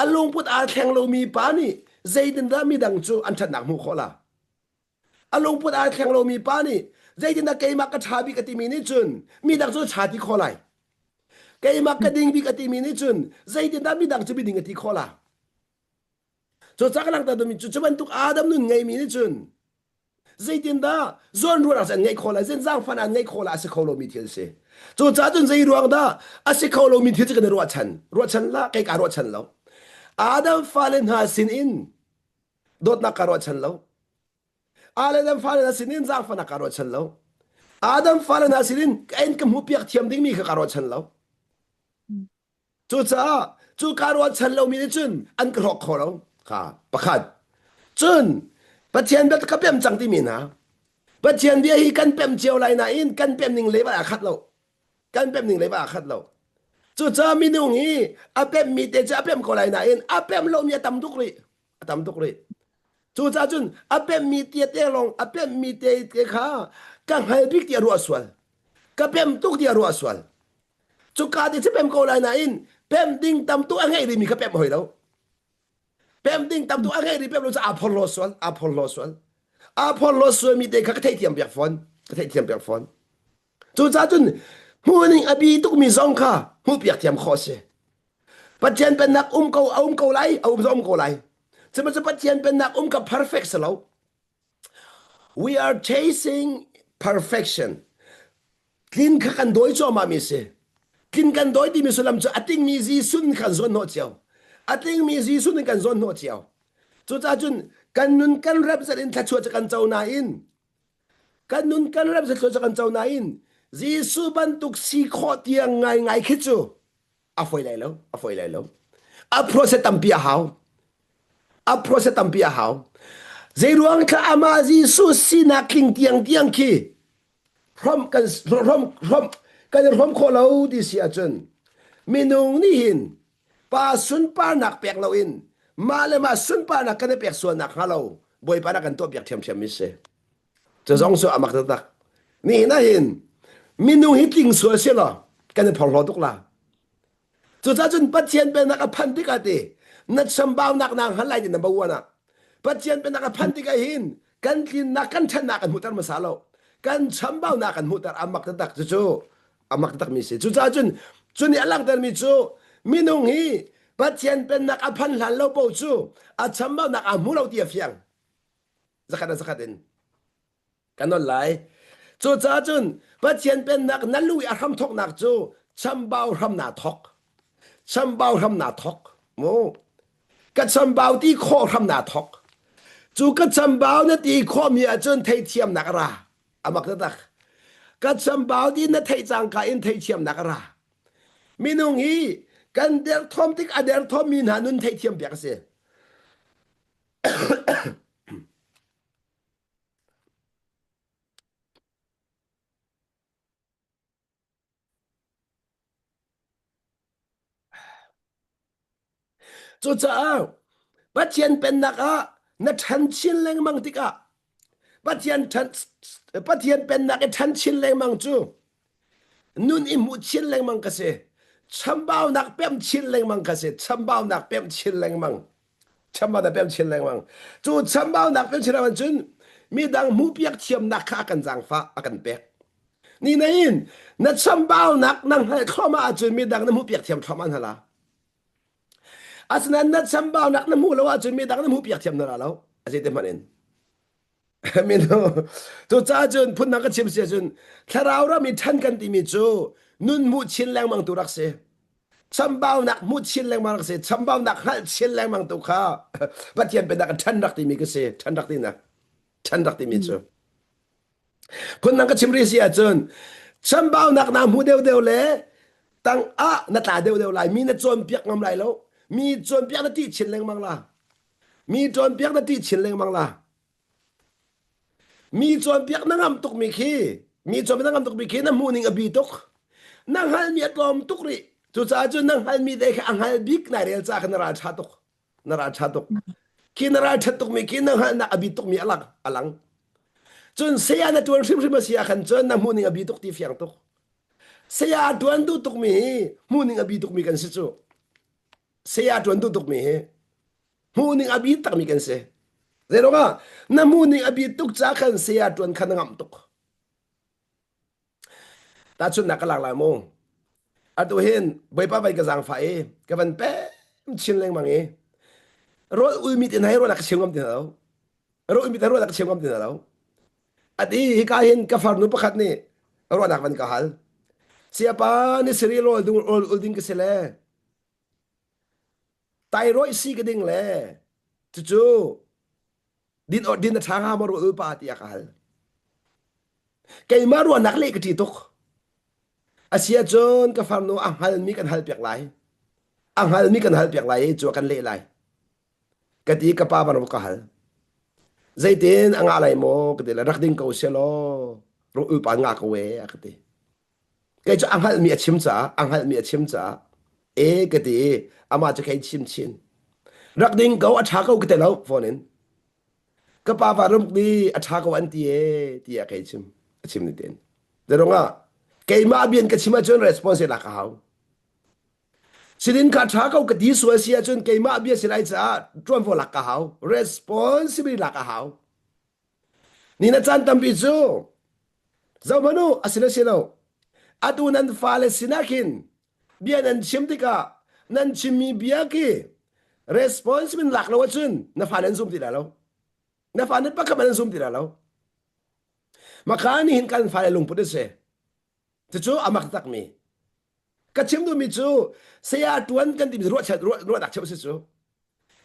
A lungput aa thleng lomi pa nih zeitindah midang cu an ṭhatnak hmuh khawh la? A lungput aa thleng lomi pa nih zeitindah keimah ka ṭha bik a timi nih cun midang cu ṭha ti khawh lai? Keimah ka ding bik a timi nih cun zeitindah midang cu miding a ti khawh la? Cucaah ka langhter duhmi cu cu bantuk Adam nun ngeimi nih cun zeitindah zawnruahnak an ngeih khawh lai zein zaangfahnak an ngeih khawh lai a si kho lomi thil si cucaah cun zei ruang dah a si kho lomi thil cu kan i ruahchan ruahchan la kei kaa ruahchan lo Adam fale hna sin in dawtnak kaa ruahchan lo Adam fale hna sin in zaangfahnak kaa ruahchan lo Adam fale hna sin in ka en ka hmuh piak thiam dingmi kha kaa ruahchan lo Cucaah cu kaa ruahchan lomi nih cun an ka hrawk kho lo. Kha pakhat. Cun Pathian bia ka pem cang timi hna. Pathian bia hi kan pem cio lai nain kan pem ning le aa khat lo. Kan pem ning le aa khat lo. Cucaah minung hi a pemmi te cu a pem ko lai nain a pem lomi a tam tuk rih. A tam tuk rih. Cucaah cun a pemmi te te lawng a pemmi te te kha ka hngal bik tiah ruah sual. Ka pem tuk tiah ruah sual. Cuka ti cu pem ko lai nain pem ding tam tuk a ngeih rihmi kha pem hoi lo. Pem ding tam tuk a ngeih rih pem lo cu aa phorhlaw sual, aa phorhlaw sual. Aa phorhlaw sualmi te kha ka theihthiam piak fawn, ka theihthiam piak fawn. Cucaah cun hmuhning a bi tukmi zong kha hmuhpiak thiam khawh a si. Pathian pennak um ko a um ko lai, a um zong um ko lai. Sihmanhsehlaw Pathian pennak um ka perfect si lo. We are chasing perfection. Tlin kha kan dawi cuahmah mi si. Tlin kan dawi timi sullam cu a tlingmi Jesuh in kan zawn hnawh cio. A tlingmi Jesuh in kan zawn hnawh cio. Cucaah cun kan nun kan rep zat in thluachuah cu kan co nain kan nun kan rep zat thluachuah cu kan co nain Jesuh bantuk si khawh tiang ngaingai khi cu a fawi lai lo a fawi lai lo a process tampi a hau a process tampi a hau zei ruang thla amah Jesuh sinak tling tiang tiang khi hrom kan hrom hrom kan i hrom khawh lo ti si ahcun minung nih hin pa sunparnak pek loin mah le mah sunparnak kan i pek sual nak hnga lo bawipa na kan tuah piak ṭhiamṭhiam mi si Cu zong cu a mak taktak. Nihin ah hin minung hi tling sual si law kan i phorhlaw tuk la. Cucaah cun Pathian pennak a phanh tikah ti na chambaunak naa hngal lai ti number one ah Pathian pennak a phanh tikah hin kan tlinnak kan ṭhatnak kan hmuhter hmasa lo. Kan chambaunak kan hmuhter a mak taktak cucu a mak taktak mi si. Cucaah cun cu nih a langhtermi cu minung hi Pathian pennak a phanh hlan lo paoh cu a chambaunak aa hmu lo ti a fiang. Zakhat in zakhat in kan nawl lai. Cucaah cun Pathian pennak na lu i a hram thawknak cu chambau hram naa thawk. Chambau hram naa thawk. Mu. Ka chambau ti khawh hram naa thawk. Cu ka chambau na ti khawhmi ahcun theithiamnak a ra. A mak taktak. Ka chambau ti na theih cangka in theithiamnak a ra. Minung hi kan derthawm tik a derthawmmi hna nun theihthiam piak a si. Cucaah Pathian pennak ah na ṭhan chin lengmang tikah Pathian ṭhan Pathian pennak i ṭhan chin lengmang cu Nun i hmuh chin lengmang ka si. Chambaunak pemh chin lengmang ka si. Chambaunak pemh chin lengmang. Chambaunak pemh chin lengmang. Cu chambaunak pemh chin lengmang cun midang hmuhpiak thiamnak kha a kan zaangfah, a kan pek. Ni nain na chambaunak na hngalh thluahmah ahcun midang na hmuhpiak thiam thluahmah hna la. Asinain na chambaunak na hmuh lo ahcun midang na hmuhpiak thiam hna la lo. A zeiti hmanh in. Minu cucaah cun phundang ka chim si ahcun thlarau ram i ṭhan kan timi cu Nun hmuh chin lengmang tu rak si. Chambaunak hmuh chin lengmang rak si. Chambaunak hngalh chin lengmang tu kha Pathian pennak ṭhan rak timi ka si. Ṭhan rak tinak. Ṭhan rak timi cu. Phundang ka chim rih si ahcun chambaunak na hmu deuhdeuh le tang ah na tla deuhdeuh lai. Mi na cawnpiak ngam lai lo. Mi cawnpiak na ṭih chin lengmang la. Mi cawnpiak na ṭih chin lengmang la. Mi cawnpiak na ngam tukmi khi mi cawnpiak na ngam tukmi khi na hmuhning a bi tuk. Na hngalmi a tlawm tuk rih. Cucaah cun na hngalmi te kha a hngal bik nai rel ca kha na ral ṭha tuk. Na ral ṭha tuk. Khi na ral ṭhat tukmi khi na hngalhnak a bi tukmi a lang a lang. Cun saya na ṭuan hrimhrim a si ah khan cun na hmuhning a bi tuk ti fiang tuk. Saya a ṭuan duh tukmi hi hmuhning a bi tukmi kan si cu. Saya ṭuan duh tukmi hi hmuhning a bi takmi kan si. Zeiruangah na hmuhning a bi tuk ca khan saya ṭuan kha na ngamh tuk. Tahchunhnak ka lak lai mu. Atu hin Bawipa vai ka zaangfah i ka van pem chin lengmang i rawl ulmi te hna hi rawl a ka cheu ngam ti hna lo. Rawl ulmi te rawl a ka cheu ngam ti hna lo. Ati hika hin ka farnu pakhat nih ruahnak van ka hal. Siapa ni siri rawl dung rawl ul ding ka si le thyroid si ka ding le cucu din din a ṭha hnga maw rawl ul pa tiah ka hal. Keimah ruahnak leh ka ṭih tuk. Asi ahcun ka farnu a hngalmi kan halpiak lai. A hngalmi kan halpiak lai i cu a kan leh lai. Ka ti ka pa van ka hal. Zeitin a ngah lai maw ka ti le rak ding ko seh law rawl ul pa ngah ko e a ka ti. Kei cu a hngalhmi a chim caah a hngalhmi a chim caah e ka ti i amah cu kei chim chin. Rak ding ko a ṭha ko ka ti lo phone in. Ka pa va rum ni a ṭha ko an ti e tiah kei chim a chim ni ten. Zerong ah keimah bian ka chim ahcun response lak a hau. Sinin kha ṭha ko ka ti sual si ahcun keimah bia si lai caah ṭuanvo lak ka hau. Responsibility lak a hau. Ni na caan tampi cu zohhmanh u a si le si lo. Atu nan fale sinah khin bia nan chim tikah nan chimmi bia khi responsibility lak lo ahcun na fa nan zum ti lai lo. Na fa nan pakhat nan zum ti lai lo. Maka nih hin kan fale lungput a si. Cucu a mak takmi. Ka chim duhmi cu saya ṭuan kan timi ruah ruahnak cheuh si cu.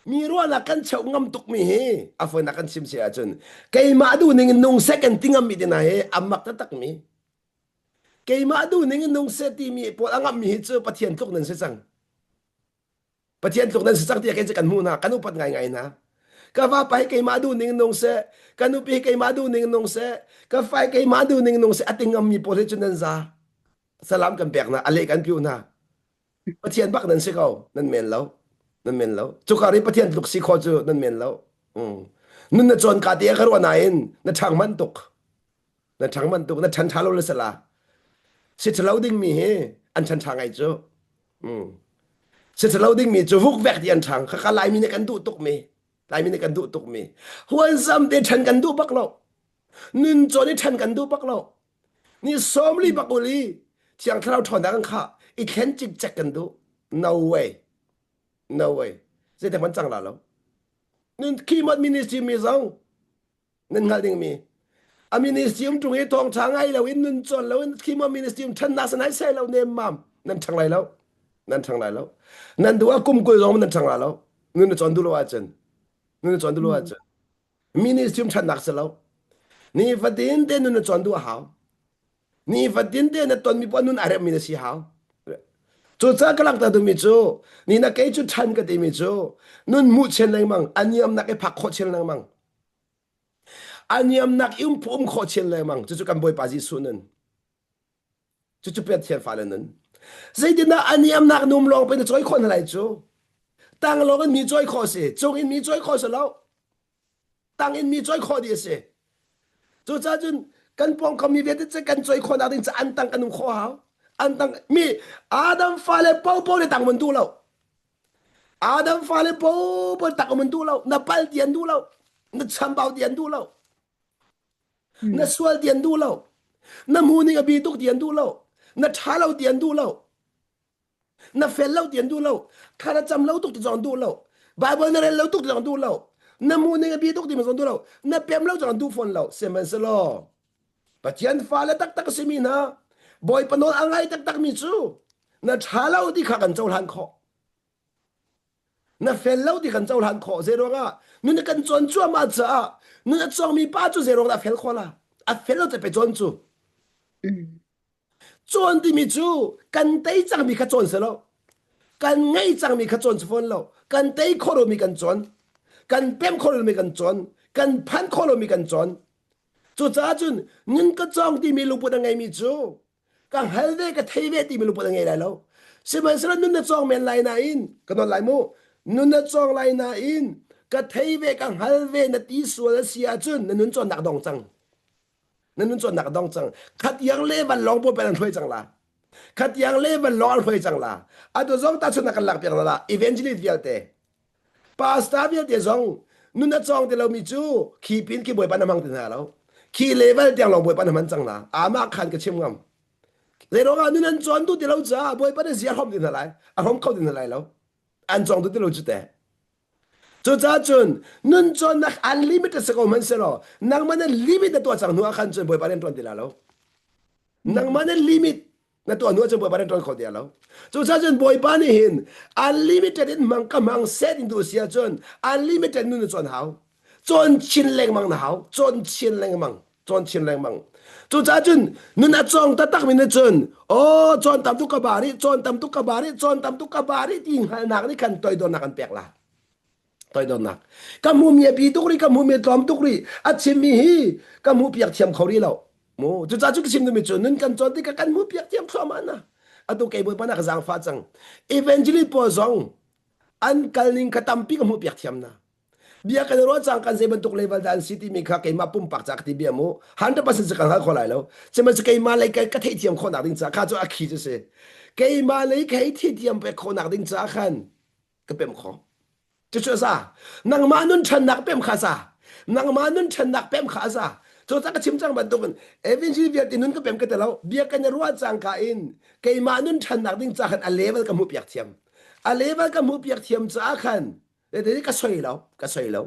Mi ruahnak kan cheuh ngam tukmi hi a fawinak kan chim si ahcun keimah duh ning in nung seh kan ti ngammi te hna hi a mak taktakmi. Keimah duh ning in nung seh timi pawl a ngammi hi cu Pathian tluk nan si cang. Pathian tluk nan si cang tiah kei cu kan hmuh hna kan upat ngaingai hna ka vapa hi keimah duh ning nung seh ka nupi hi keimah duh ning nung seh ka fa hi keimah duh ning nung seh a ti ngammi pawl hi cu nan za salam kan pek hna a leh kan piu hna Pathian bak nan si ko nan men lo nan men lo cukar i Pathian tluk si kho cu nan men lo nun na cawn ka ti ka ruah nain na ṭhang man tuk na ṭhang man tuk na ṭhan ṭha lo le sala si ṭhalo dingmi hi an ṭhan ṭha ngai cu Si lo dingmi cu vukvek ti an ṭhang. Khakha Laimi nih kan duh tukmi. Laimi nih kan duh tukmi. Huansam te ṭhan kan duh bak lo. Nun cawn i ṭhan kan duh bak lo. Ni sawmli bak uli Thiang Thlarau ṭhawnnak kan khah. I thlen cikcek kan duh. No way. No way. Zeitik hmanh cang la lo. Nun khi ministry mi zong nan hngalh dingmi a ministry um ṭung i thawngṭha ngai lo in nun cawn lo in khima ministry um ṭhannak sanai sai lo nemmam nan ṭhang lai lo nan ṭhang lai lo nan duh ah kum 20 zong nan ṭhang lai lo nun na cawn duh lo ahcun nun na cawn duh lo ahcun ministry um ṭhannak si lo ni fatin te nun na cawn duh a hau ni fatin te na tonmi poah nun a remmi na si hau cucaah ka langhter duhmi cu ni na kei cu ṭhan ka timi cu nun muh chen lengmang a niamnak i phak khawh chin lengmang A niamnak i um um khawh chin lengmang. Cucu kan Bawipa Jesuh nun. Cucu Pathian fale nun. Zeitindah a niamnak num lawng pe na cawi khawh hna lai cu? Tang lawng in mi cawi khawh si. Cung in mi cawi khawh si lo. Tang in mi cawi khawh dih a si. Cucaah cun kan pawngkam mi vialte cu kan cawi khawhnak ding cu an tang kan um khawh hau. An tang mi Adam fale popo le tang mun duh lo. Adam fale popo tak um an duh lo. Na pal ti an duh lo. Na chambau ti an duh lo. Na sual ti an duh lo. Na hmu ning a bi tuk ti an duh lo. Na ṭha lo ti an duh lo. Na fel lo ti an duh lo. Thla na cam lo tuk ti zong an duh lo. Bible na rel lo tuk ti zong an duh lo. Na hmu ning a bi tuk ti zong an duh lo. Na pem lo zong an duh fawn lo. Sihmanhsehlaw Pathian fale taktak a simi hna. Bawipa nawl a ngai taktakmi cu na ṭha lo ti kha kan cohlan khawh. Na fel lo ti kan cohlan khawh. Zei ruangah nun kan cawn cuahmah caah nun a cawngmi pa cu zei ruang dah a fel khawh la? A fel lo pe cawn cu. Cawn timi cu kan tei cangmi kha cawn si lo. Kan ngei cangmi kha cawn si fawn lo. Kan tei khawh lomi kan cawn. Kan pem khawh lomi kan cawn. Kan phan khawh lomi kan cawn. Cucaah cun nun ka cawng timi lungput a ngeimi cu ka hngal ve ka thei ve timi lungput a ngei lai lo. Sihmanhsehlaw nun na cawng men lai nain ka nawl lai mu. Nun na cawng lai nain ka thei ve ka hngal ve na ti sual a si ahcun na nun cawnnak dong cang. Na nun cawnnak a dong cang. Khatiang le van lawng pawl an hruai cang la. Khatiang le van lawng an hruai cang la. Atu zong tahchunhnak kan lak piak na la. Evangelist vialte Pastor vialte zong nun a cawng ti lomi cu khi pin khi bawipa na hmang ti hna lo. Khi level tiang lawng bawipa na hman cang la. Amah khan ka chim ngam. Zeiruangah nun an cawn duh ti lo caah bawipa na zia hrom ti hna lai. A hrom kho ti hna lai lo. An cawng duh ti lo cu te. Cucaah cun nun cawnnak unlimited si ko hmanh selaw nangmah na limit na tuah cang hnu ah khan cun bawipa rian ṭuan ti la lo. Nangmah na limit na tuah hnu ahcun Bawipa rian ṭuan kho ti lo. Cucaah cun Bawipa nih hin unlimited in hmang ka hmang set in duh si ahcun unlimited nun na cawn hau. Cawn chin lengmang na hau. Cawn chin lengmang. Cawn chin lengmang. Cucaah cun nun a cawng taktak mi nih cun aw cawn tam tuk ka ba rih, cawn tam tuk ka ba rih, cawn tam tuk ka ba rih ti hngalhnak nih khan toidornak an pek la. Toidornak. Ka hmumi a bi tuk rih, ka hmumi a tlawm tuk rih. A chimmi hi ka hmuh piak thiam kho rih lo. Mu, cucaah cu ka chim duhmi cu nun kan cawn tikah kan hmuh piak thiam thluahmah na. Atu kei Bawipa na ka zaangfah cang. Evangelist pawl zong an kal ning kha tampi ka hmuh piak thiam na. Bia kan ruah cang kan zei bantuk level dah an si timi kha keimah pumpak ca ka ti bia mu. 100% cu ka hngal kho lai lo. Sihmanhsehlaw keimah lei ka theihthiam khawhnak ding ca kha cu a khi cu si. Keimah lei ka hei theihthiam pek khawhnak ding ca khan ka pem kho. Cucu a za. Nangmah nun ṭhannak pem kha a za. Nangmah nun ṭhannak pem kha a za. Cucaah ka chim cang bantukin Evangelist vialte nun ka pem ka ti lo. Bia kan i ruah cangka in keimah nun ṭhannak ding ca khan a level ka hmuh piak thiam. A level ka hmuh piak thiam caah khan ka soi lo, ka soi lo.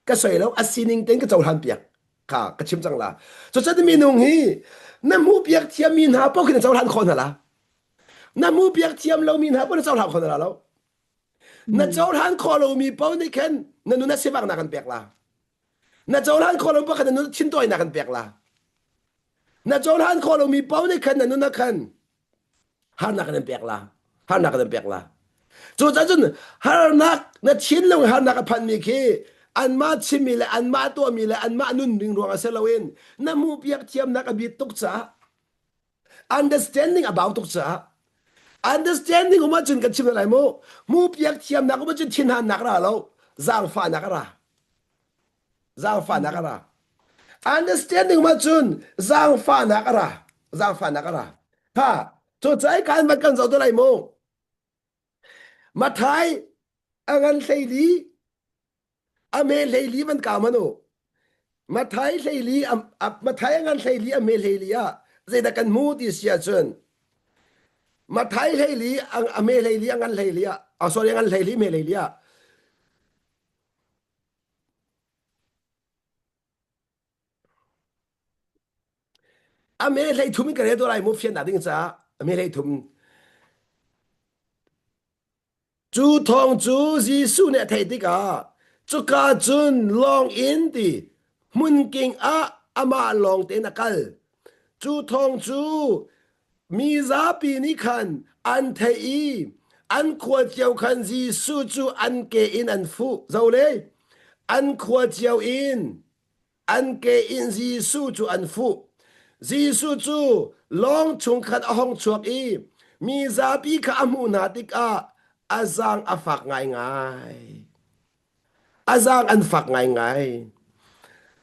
Ka soi lo, a sining tein ka cohlan piak kha ka chim cang la. Cucaah minung hi na hmuh piak thiammi hna paoh khi na cohlan khawh hna la. Na hmuh piak thiam lomi hna paoh na cohlan khawh hna la lo. Na cohlan khawh lomi paoh nih khan na nun ah sivaknak an pek la. Na cohlan khawh lo paoh khan na nun thintawinak an pek la. Na cohlan khawh lomi paoh nih khan na nun ah khan harnak an pek la. Harnak an pek la. Cucaah cun harnak na thinlung harnak a phanmi khi anmah chimmi le anmah tuahmi le anmah nunning ruangah si loin na hmuh piak thiamnak a bit tuk caah understanding a bau tuk caah understanding um ahcun kan chim lai mu mu piak thiamnak um ahcun thinhannak ra lo zaangfahnak a ra zaangfahnak a ra understanding um ahcun zaangfahnak a ra zaangfahnak a ra ha cu cai kan van kan zoh te lai mu Mathai a ngan hleili a me hleili van ka man u Mathai hleili Mathai a ngan hleili a me hleili ah zeidah kan hmu ti si ahcun Mathai hleili a me hleili a ngan hleili ah oh sorry a ngan hleili me hleili ah a me hlei thum in ka rel lai mu fiannak ding caah a me hlei thum Cu thawng cu Jesuh nih a theih tikah cuka cun lawng in ti hmunking ah amah lawng tein a kal. Cu thawng cu mi zapi nih khan an theih i an khua cio khan Jesuh cu an ke in an fuh. Zole, an khua cio in An ke in Jesuh cu an fuh. Jesuh cu lawng chung khan a hung chuak i mi zapi kha a hmuh hna tikah a zaang a fak ngaingai. A zaang an fak ngaingai.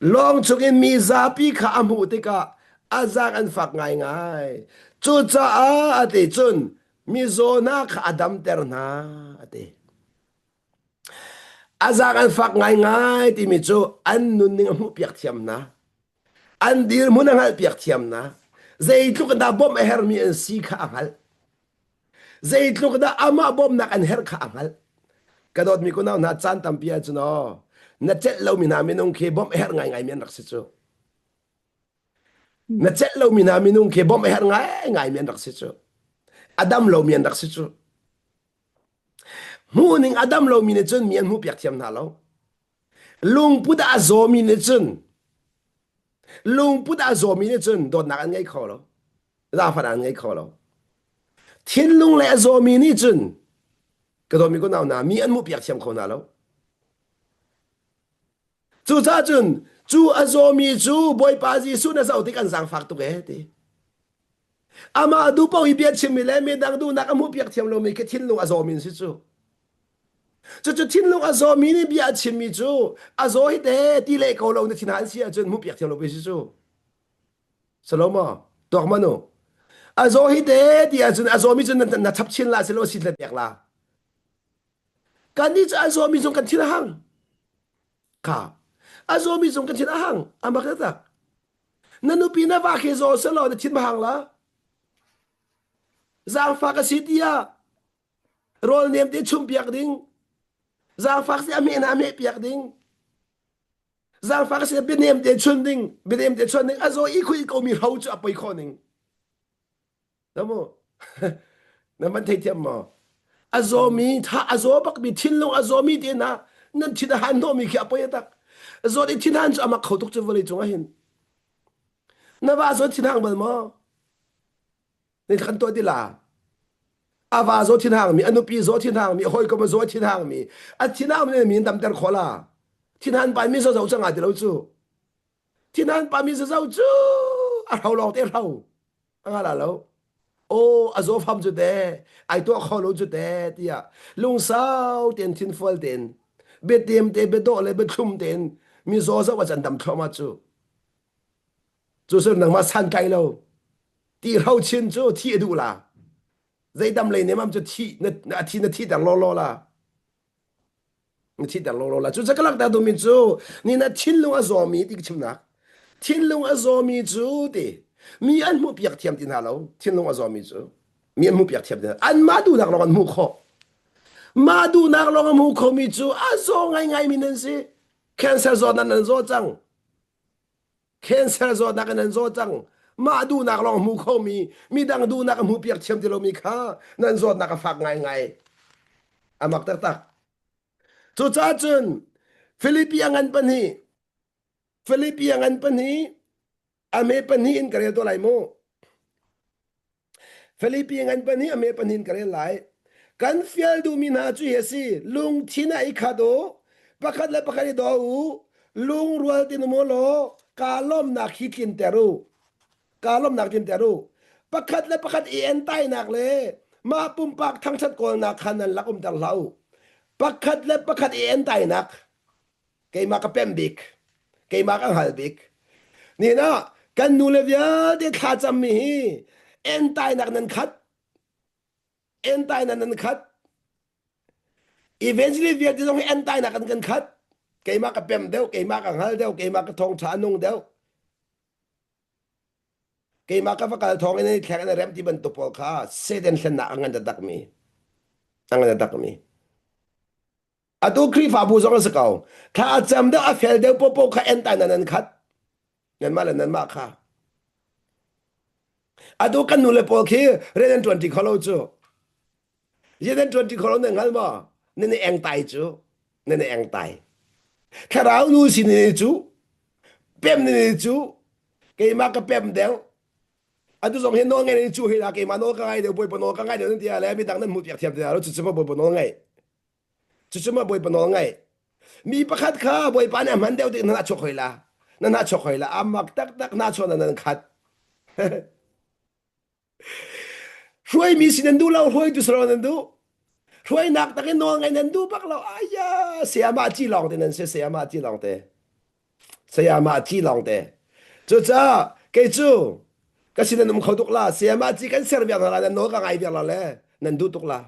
Lawng chungin mi zapi kha a hmuh tikah a zaang an fak ngaingai. Cucaah a ti cun mizaw hna kha a damter hna a ti. A zaang an fak ngaingai timi cu an nunning a hmuhpiak thiam hna. An dirhmun a hngalhpiak thiam hna. Zeitluk in dah bawmh a herhmi an si kha a hngalh. Zeitluk dah amah bawmhnak an herh kha a hngalh. Ka dawtmi kunau hna caan tampi ahcun aw na celh lomi hna minung khi bawmh a herh ngaingaimi an rak si cu. Na celh lomi hna minung khi bawmh a herh ngaingaimi an rak si cu. A dam lomi an rak si cu. Hmuh ning a dam lomi nih cun mi an hmuhpiak thiam hna lo. Lungput a zawmi nih cun lungput a zawmi nih cun dawtnak an ngei kho lo. Zaangfahnak an ngei kho lo. Thinlung le a zawmi nih cun ka dawtmi ka nau hna mi an hmuhpiak thiam kho hna lo. Cucaah cun cu a zawmi cu Bawipa Jesuh na zoh tik an zaangfak tuk ee ti. Amah duh paoh i bia chimmi le midang duhnak a hmuhpiak thiam lomi khi thinlung a zawmi an si cu. Cucu thinlung a zawmi nih bia a chimmi cu a zaw hi te ti le ko lo na thin an si ahcun hmuhpiak thiam lo si cu. Salomo, tuak manu. A zaw hi te ti ahcun a zawmi cu na, na chap chin la silo si pek la. Kannih cu a zawmi zong kan thin a hang. Kha. A zawmi zong kan thin a hang. A mak tak. Na nupi na va khi zaw selaw na thin ma hang la. Zaangfak a si tiah rawl nem te chum piak ding. Zaangfak si a hmeh na hmeh piak ding. Zaangfak a si bianem te chun ding. Bianem te chun ding. A zaw i khui ko mi hro cu a poi khawh ning. Namu na man theithiam maw? A zawmi tha a zaw bakmi thinlung a zawmi te na nan thin a han hnawhmi khi a poi tak. Zawt i thin han cu a mak kho tuk cu vawlei cung ah hin. Na va zaw thin hang bal maw? Ni kan tuah ti la. A va zaw thin hang mi, a nupi zaw thin hang mi, a hawikom a zaw thin hang mi, a thin hang mi min damter khawh la. Thin han pai mi zaw zo changa ti lo cu. Thin han pa mi zaw zo cu a hro lawng te hro. A nga la lo. Aw a zaw fam cu te, ai tuah kho lo cu te tiah lungsau tein thinfual tein biatem te biadawh le biathlum tein mi zaw zoh ah can dam thluahmah cu. Cu cu nangmah san kai lo. Ti hro chin cu thi a duh la. Zeidam lei nemam cu thi na a thi na thi ter law law la. Na thiter lawlaw la. Cucaah ka langhter duhmi cu ni na thinlung a zawmi ti ka chimnak. Thinlung a zawmi cu ti mi an hmuhpiak thiam ti hna lo. Thinlung a zawmi cu mi an hmuhpiak thiam ti hna. Anmah duhnak lawng an hmuh khawh. Mah duhnak lawng a hmu khomi cu a zaw ngaingaimi nan si. Cancer zawtnak nan zaw cang. Cancer zawtnak in nan zaw cang. Mah duhnak lawng hmu khomi, midang duhnak a hmuhpiak thiam ti lomi kha nan zawtnak a fak ngaingai. A mak taktak. Cucaah cun Filipi a ngan pahnih, Filipi a ngan pahnih, a me pahnih in ka rel tuah lai mu. Filipi ngan pahnih a me pahnih in ka rel lai. Kan fial duhmi hna cu hi a si, lungthin ah i khat u, pakhat le pakhat i daw u, lungrual tin um u law kaa lawmnak hi tlinter u. Kaa lawmnak tlinter u. Pakhat le pakhat i entainak le mah pumpak thangṭhat kawlnak kha nan lak umter hlah u. Pakhat le pakhat i entainak keimah ka pem bik, keimah ka hngal bik. Nihin ah kan nu le vialte thlacammi hi entainak nan khat, entainak nan khat. Evangelist vialte zong hi entainak an kan khat. Keimah ka pem deuh, keimah ka hngal deuh, keimah ka thawngṭha a nung deuh. Keimah ka va kal thawng in thleng in rem ti bantuk pawl kha Satan hlennak a ngan taktakmi. A ngan taktakmi. Atu Khrihfabu zong a si ko. Thla a cam deuh a fel deuh popo kha entai nan an khat. Nanmah le nanmah kha. Atu kan nu le pawl khi rian an ṭuan ṭi kho lo cu. Rian an ṭuan ṭi kho lo nan hngal maw? Nan i engtai cu. Nan i engtai. Thlarau nu sin i cu. Pem ni cu. Keimah ka pem deuh. Atu zong hi nawl ngai ni cu hi la keimah nawl ka ngai deuh bawipa nawl ka ngai deuh nan ti le midang nan hmuh piak thiam ti lo cucu ma bawipa nawl ngai. Cucu ma Bawipa nawl ngaih. Mi pakhat kha Bawipa nih a hman deuh tik na chuak hoi la. Na na chuak hoi la. A mak taktak na chuak na nan khat. Hruaimi si nan duh lo, hruaitu si lo nan duh. Hruainak takin nawl ngaih nan duh bak lo. Aya, sayama ci lawng te nan si, sayama ci lawng te. Sayama ci lawng te. Cucaah kei cu ka sin nan um kho tuk la. Sayama ci kan ser viar hna la, nan nawl ka ngai viar la le nan duh tuk la.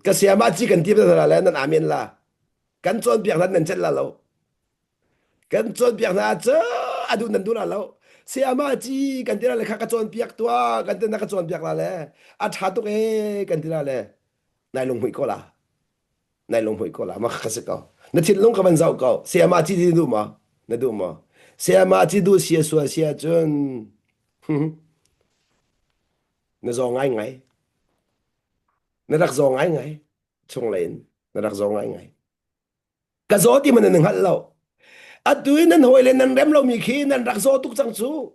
Ka sayama ci kan ti hna le nan amen la. Kan cawnpiak hna nan celh la lo. Kan cawnpiak hna cu a duh nan duh la lo. Sayama ci kan ti la le kha ka cawnpiak tua kan ti na ka cawnpiak la le a ṭha tuk ee kan ti la le nai lunghmuih ko la. Nai lunghmuih ko la ma ka si ko. Na thinlung ka van zoh ko. Sayama ci ti na duh maw? Na duh maw? Sayama ci duh sia sual sia cun na zaw ngaingai. Na rak zaw ngaingai. Chunglei in na rak zaw ngaingai. Ka zaw ti man nan hngalh lo. Atu i nan hawi le nan rem lomi khi nan rak zaw tuk cang cu.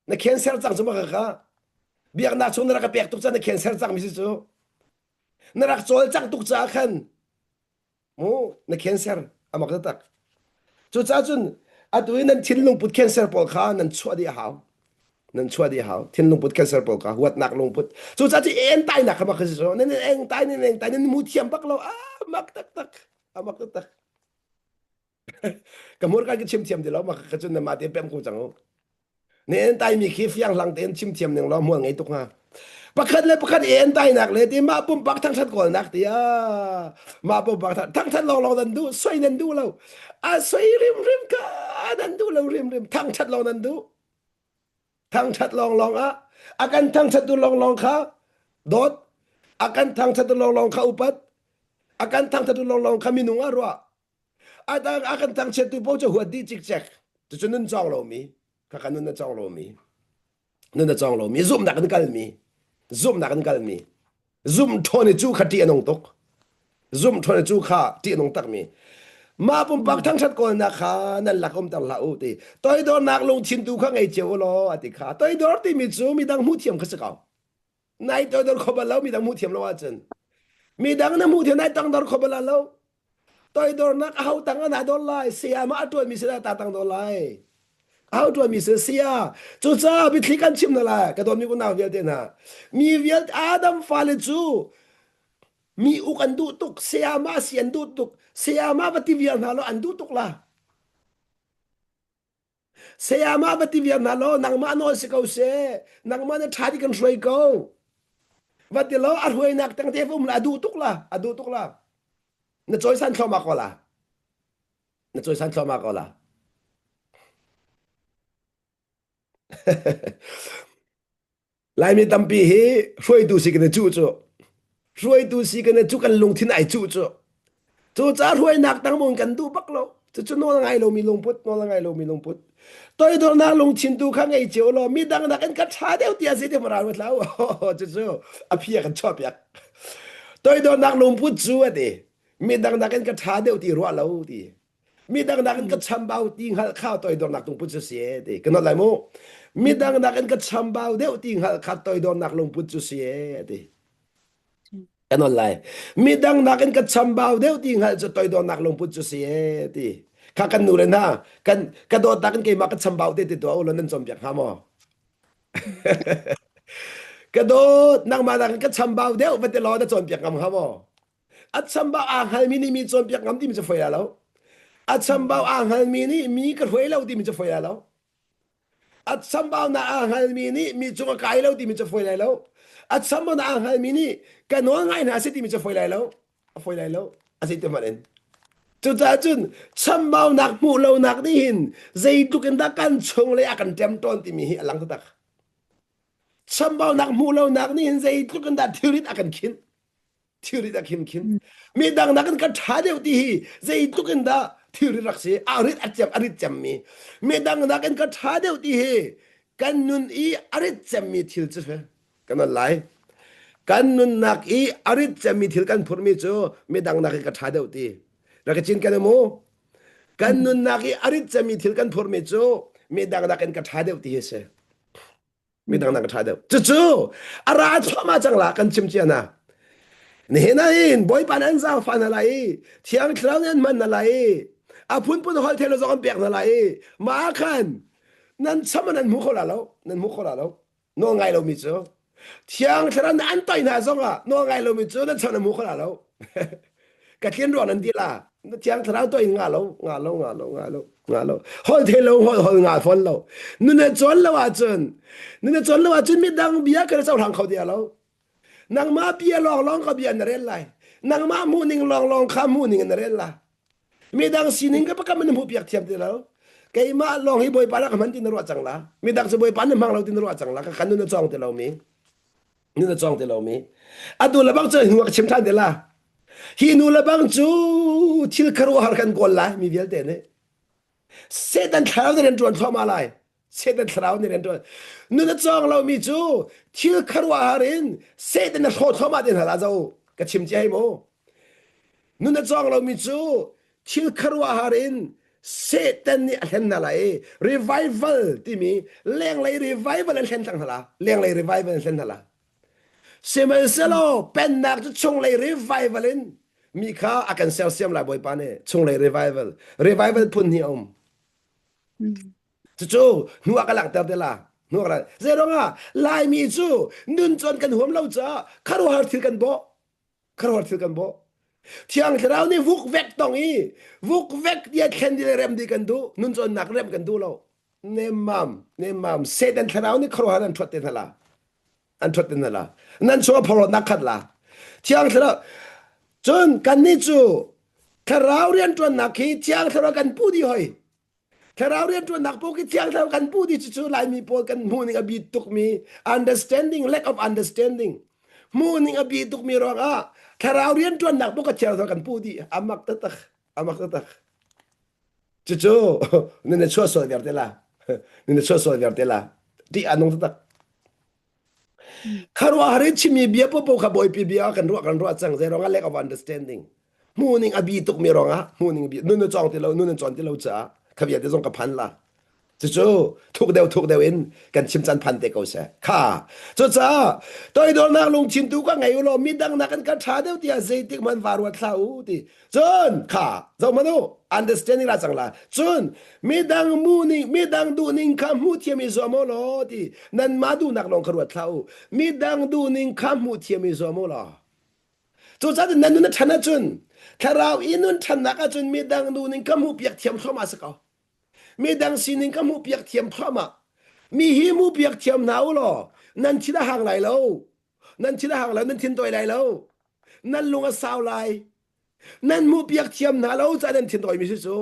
Na cancer cang cu ma kha biaknak chung na rak ka pek tuk cang na cancer cang mi si cu. Na rak cawl cang tuk caah khan mu na cancer amak taktak. Cucaah cun atu i nan thinlung put cancer pawl kha nan chuah dih a hau. Nan chuah dih a hau. Thinlung put cancer pawl kha huatnak lungput. Cucaah cu entainak kha mak si cu. Nan engtai nan engtai nan mu thiam bak lo. Ah mak taktak. Amak taktak. Ka hmurka ka chim thiam ti lo mak ka cun na mah te pem ko cang u. Ne entai mi khi fiang hlang tein chim thiam ning law hmual ngei tuk hnga. Pakhat le pakhat i entainak le ti mah pumpak thangthat kawlnak ti ah mah pumpak thangthat lawng lawng nan duh soi nan duh lo a soi rimrim ka nan duh lo rimrim thangthat lawng nan duh thangthat lawng lawng ah a kan thangthat tu lawng lawng kha dawt a kan thangthat tu lawng lawng kha upat a kan thangthat tu lawng lawng kha minung ah ruah a a kan thangchiattu paoh cu huat dih cikcek cucu nun cawng lomi khakha nun a cawng lomi nun a cawng lomi zumhnak in kalmi zumhnak in kalmi zumh ṭhawn i cu kha ṭih a nung tuk zumh ṭhawn i cu kha ṭih a nung takmi mah pumpak thangṭhat kawlnak kha nan lak umter hlah u ti toidornak lungthin tu kha ngei cio u law a ti kha toidor timi cu midang hmuh thiam kha si ko nai toidor kho bal lo midang hmuh thiam lo ahcun midang na hmuh thiam nai tangdor kho bal lo toidornak aho tang ah naa dor lai saya ma a ṭuanmi sinah ta tang dor lai aho ṭuanmi sin saya cucaah biathli kan chim hna lai ka dawtmi unau vialte hna mi vialte Adam fale cu mi uk an duh tuk saya ma si an duh tuk saya ma va ti vial hna law an duh tuk la Sayamah va ti viar hna law nangmah nawl si ko seh nangmah na ṭha ti kan hruai ko va ti law a hruainak tangte va um la a duh tuk la a duh tuk la na cawisan thluahmah ko la na cawisan thluahmah ko la Laimi tampi hi hruaitu si kan i cuh cu. Hruaitu si kan i cuh kan lungthin ai cuh cu. Cucaah hruainak tang mun kan duh bak lo. Cucu nawl a ngai lomi lungput, nawl a ngai lomi lungput. Toidornak lungthin tu kha ngei cio law midang nakin ka ṭha deuh tiah zei ti ral hlah u. Cucu a phi a kan chuahpiak. Toidornak lungput cu a ti. Midang nakin ka ṭha deuh ti ruah lo ti. Midang nakin ka chambau ti hngalh kha toidornak lungput cu si e ti. Ka not lai mu. Midang nakin ka chambau deuh ti hngalh kha toidornak lungput cu si e ti. Ka not lai. Midang nakin ka chambau deuh ti hngalh cu toidornak lungput cu si e ti. Kha kan nu le hna kan ka dawtnak in keimah ka chambau te ti tuah u law nan cawnpiak hnga maw? Ka dawt nangmah nakin ka chambau deuh va ti law na cawnpiak ngam hnga maw? A chambau aa hngalmi nih mi cawnpiak ngam timi cu foi la lo. A chambau aa hngalmi nih mi ka hruai lo timi cu foi la lo. A chambau na aa hngalmi nih mi cung a kai lo timi cu foi lai lo. A chambau na aa hngalmi nih ka nawl ngai hna si timi cu foi lai lo. A foi lai lo. A zei ti hmanh in. Cucaah cun chambaunak hmuh lonak nih hin zeitluk in dah kan chung lei a kan ṭemṭawn timi hi a lang taktak. Chambaunak hmuh lonak nih hin zeitluk in dah thilrit a kan khinh. Thilrit a khin khin. Midang nakin ka ṭha deuh ti hi zeitluk in dah thilrit rak si. A rit a cem a rit cemmi. Midang nakin ka ṭha deuh ti hi kan nun i a rit cemmi thil cu si. Kan on lai. Kan nunnak i a rit cemmi thil kan phurmi cu midang nakin ka ṭha deuh ti. Rak ka cin kan mu. Kan nunnak i a rit cemmi thil kan phurmi cu midang nakin ka ṭha deuh ti hi si. Midang nak a ṭha deuh. Cucu a ra thluahmah cang la kan chim cia hna. Nihin ah hin Bawipa nih an zaangfah hna lai i Thiang Thlarau nih an hman hna lai i a phunphun holh thei lo zong an pek hna lai i mah ah khan nan cham ah nan hmu kho la lo nan hmu kho la lo nawl ngai lomi cu Thiang Thlarau nih an toih hna zongah nawl ngai lomi cu nan cham nan hmu kho la lo ka tlin ruang nan ti la Thiang Thlarau toih in nga lo nga lo nga lo nga lo nga lo hol the lo hol hol nga fawn lo nun na cawn lo ahcun nun na cawn lo ahcun midang bia kan cohlang kho ti lo nangmah bia lawng lawng ka bia na rel lai nangmah hmuh ning lawng lawng kha hmuh ning na rel la midang sining ka pakam na hmuh piak thiam ti lo keimah lawng hi bawipa rak hman ti na ruah cang la midang cu bawipa na hmang lo ti na ruah cang la ka kan nun na cawng ti lo mi nun na cawng ti lo mi atu le bang cu hnu ka chim than te la hi nu le bang cu thil kharuahhar kan kawl lai mi vialte nih. Satan thlarau nih rian ṭuan thluahmah lai. Satan thlarau nih rian ṭuan. Nun a cawng lomi cu thil khuaruahhar in Satan a hrawh thluahmah te hna la zo. Ka chim cia hei mu. Nun a cawng lomi cu thil khuaruahhar in Satan nih a hlen hna lai i revival timi lenglei revival an hlen cang hna la. Lenglei revival an hlen hna la. Sihmanhsehlaw pennak cu chunglei revival in mi kha a kan sersiam lai Bawipa nih chunglei revival revival phun hi a um. Cucu hnu ah ka langhter te la. Hnu ah ka lang. Zeiruangah Laimi cu nun cawn kan huam lo caah khuaruahhar thil kan bawh. Khuaruahhar thil kan bawh. Thiang Thlarau nih vukvek tong i vukvek tia thlen dih le rem dih kan duh. Nun cawnnak rem kan duh lo. Nemmam, nemmam. Satan thlarau nih khuaruahhar an ṭhuat te hna la. An ṭhuat te hna la. Nan chung ah phorhlawtnak khat la. Thiang Thlarau. Cun kannih cu thlarau rianṭuannak khi Thiang Thlarau kan pu dih hoi. Thlarau rianṭuannak paoh khi Thiang Thlarau kan pu dih cucu Laimi pawl kan hmuhning a bi tukmi understanding, lack of understanding. Hmuhning a bi tukmi ruangah thlarau rianṭuannak paoh ka Thiang Thlarau kan pu dih. A mak taktak. A mak taktak. Cucu nan i chuah sual viar te la. Nan i chuah sual viar te la. Ti a nung taktak. Kharuahhar in chimmi bia popo kha Bawipi bia kan ruah kan ruah cang. Zei ruangah lack of understanding. Hmuhning a bi tukmi ruangah hmuhning bi nun na cawng ti lo nun na cawn ti lo caah kha vialte zong ka phan la. Cucu thuk deuh thuk deuh in kan chim caan phan te ko seh. Kha. Cucaah toidornak lungthin tu ka ngei u law midang nakin ka ṭha deuh tiah zeitik hmanh va ruat hlah u ti. Cun kha zoh hmanh u understanding ra cang la. Cun midang mu ning midang duhning kha hmuh thiam i zuam u law ti. Nanmah duhnak lawng kha ruat hlah u. Midang duhning kha hmuh thiam i zuam u law. Cucaah nan nun a ṭhan ahcun thlarau i nun ṭhannak ahcun midang duhning kha hmuhpiak thiam thluahmah a si ko. Midang sining ka hmuhpiak thiam thluahmah. Mi hi hmuhpiak thiam hna u law nan thin a hang lai lo. Nan thin a hang lai, nan thin tawi lai lo. Nan lung a sau lai. Nan hmuhpiak thiam hna lo caah nan thin tawimi si cu.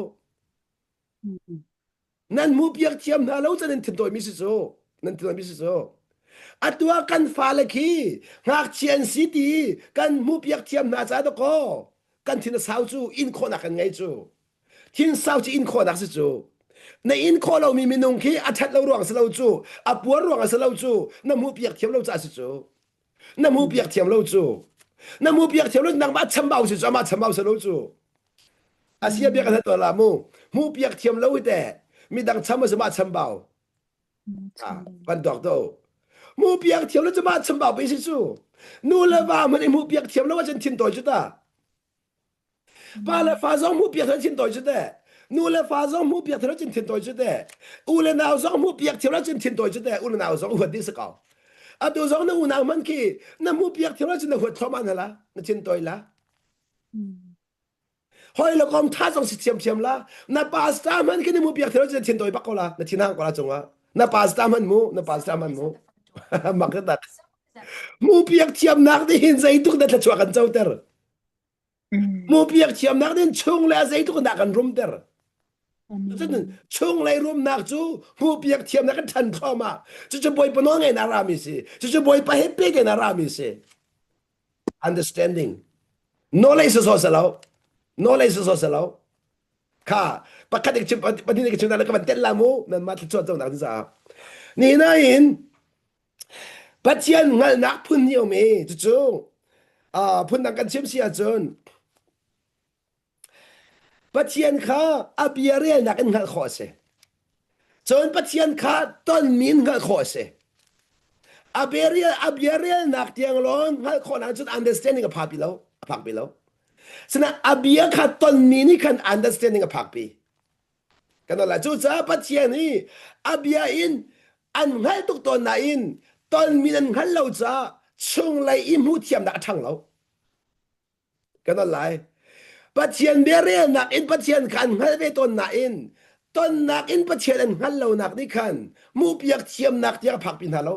Nan hmuhpiak thiam hna lo caah nan thin tawimi si cu. Nan thin tawimi si cu. Atu ah kan fale khi ngakchia an si ti kan hmuhpiak thiam hna caah dakaw kan thin a sau cu in khawhnak kan ngei cu. Thinsau cu in khawhnak si cu. Na in khawh lomi minung khi a ṭhat lo ruang si lo cu, a puar ruang a si lo cu, na hmuhpiak thiam lo caah si cu. Na hmuhpiak thiam lo cu. Na hmuhpiak thiam lo nangmah chambau si cu, amah chambau si lo cu. Asia bia kan tuah la mu. Hmuhpiak thiam lo hi teh midang cham a si mah chambau. Ah, van tuak to. Hmuhpiak thiam lo cu mah chambau pe si cu. Nu le va hmanh i hmuhpiak thiam lo ahcun thin tawi cu ta. Pa le fa zong hmuh piak thil thin tawi cu teh. Nu le fa zong hmuh piak thil cun thin tawi cu teh. U le nau zong hmuh piak thil cun thin tawi cu teh. U le nau zong huat dih si ko. Atu zong na unau hmanh khi na hmuh piak thil cun na huat thluahmah hna la. Na thin tawi la. Hoi le kom tha zong si thiamthiam la. Na pastor hmanh khi na hmuh piak thil cun na thin tawi bak ko la. Na thin hang ko la cungah. Na pastor hmanh mu. Na pastor hmanh mu. Mak tak. Hmuh piak thiamnak nih hin zeitluk dah thluachuah kan coter. Hmuhpiak thiamnak nih chung le zeitluk dah kan rumter. Cun chunglei rumnak cu hmuhpiak thiamnak kan ṭhan thluahmah. Cucu Bawipa nawl ngei na rami si. Cucu Bawipa he pek in a rami si. Understanding. Knowledge so so lo. Knowledge so so lo. Kha pakhat ik chim pahnih ik chim na ka van tel la mu nan mah thluachuah co nak caah. Ni na in Pathian hngalhnak phun hi um i cucu phundang kan chim si ahcun Pathian kha a bia relnak in hngalh khawh a si. Cun Pathian kha tonmi in hngalh khawh a si. A bia rel a bia relnak tiang lawng hngalh khawhnak cun understanding a phak pi lo, a phak pi lo. Sinain a bia kha tonmi nih khan understanding a phak pi. Kan la cucaah Pathian hi a bia in an hngalh tuk tawn nain tonmi an hngalh lo caah chunglei i hmuh thiamnak a ṭhang lo. Kan lai. Pathian bia relnak in Pathian kha an hngalh ve tawn nain tonnak in Pathian an hngalh lonak nih khan hmuhpiak thiamnak tiang a phakpi hna lo.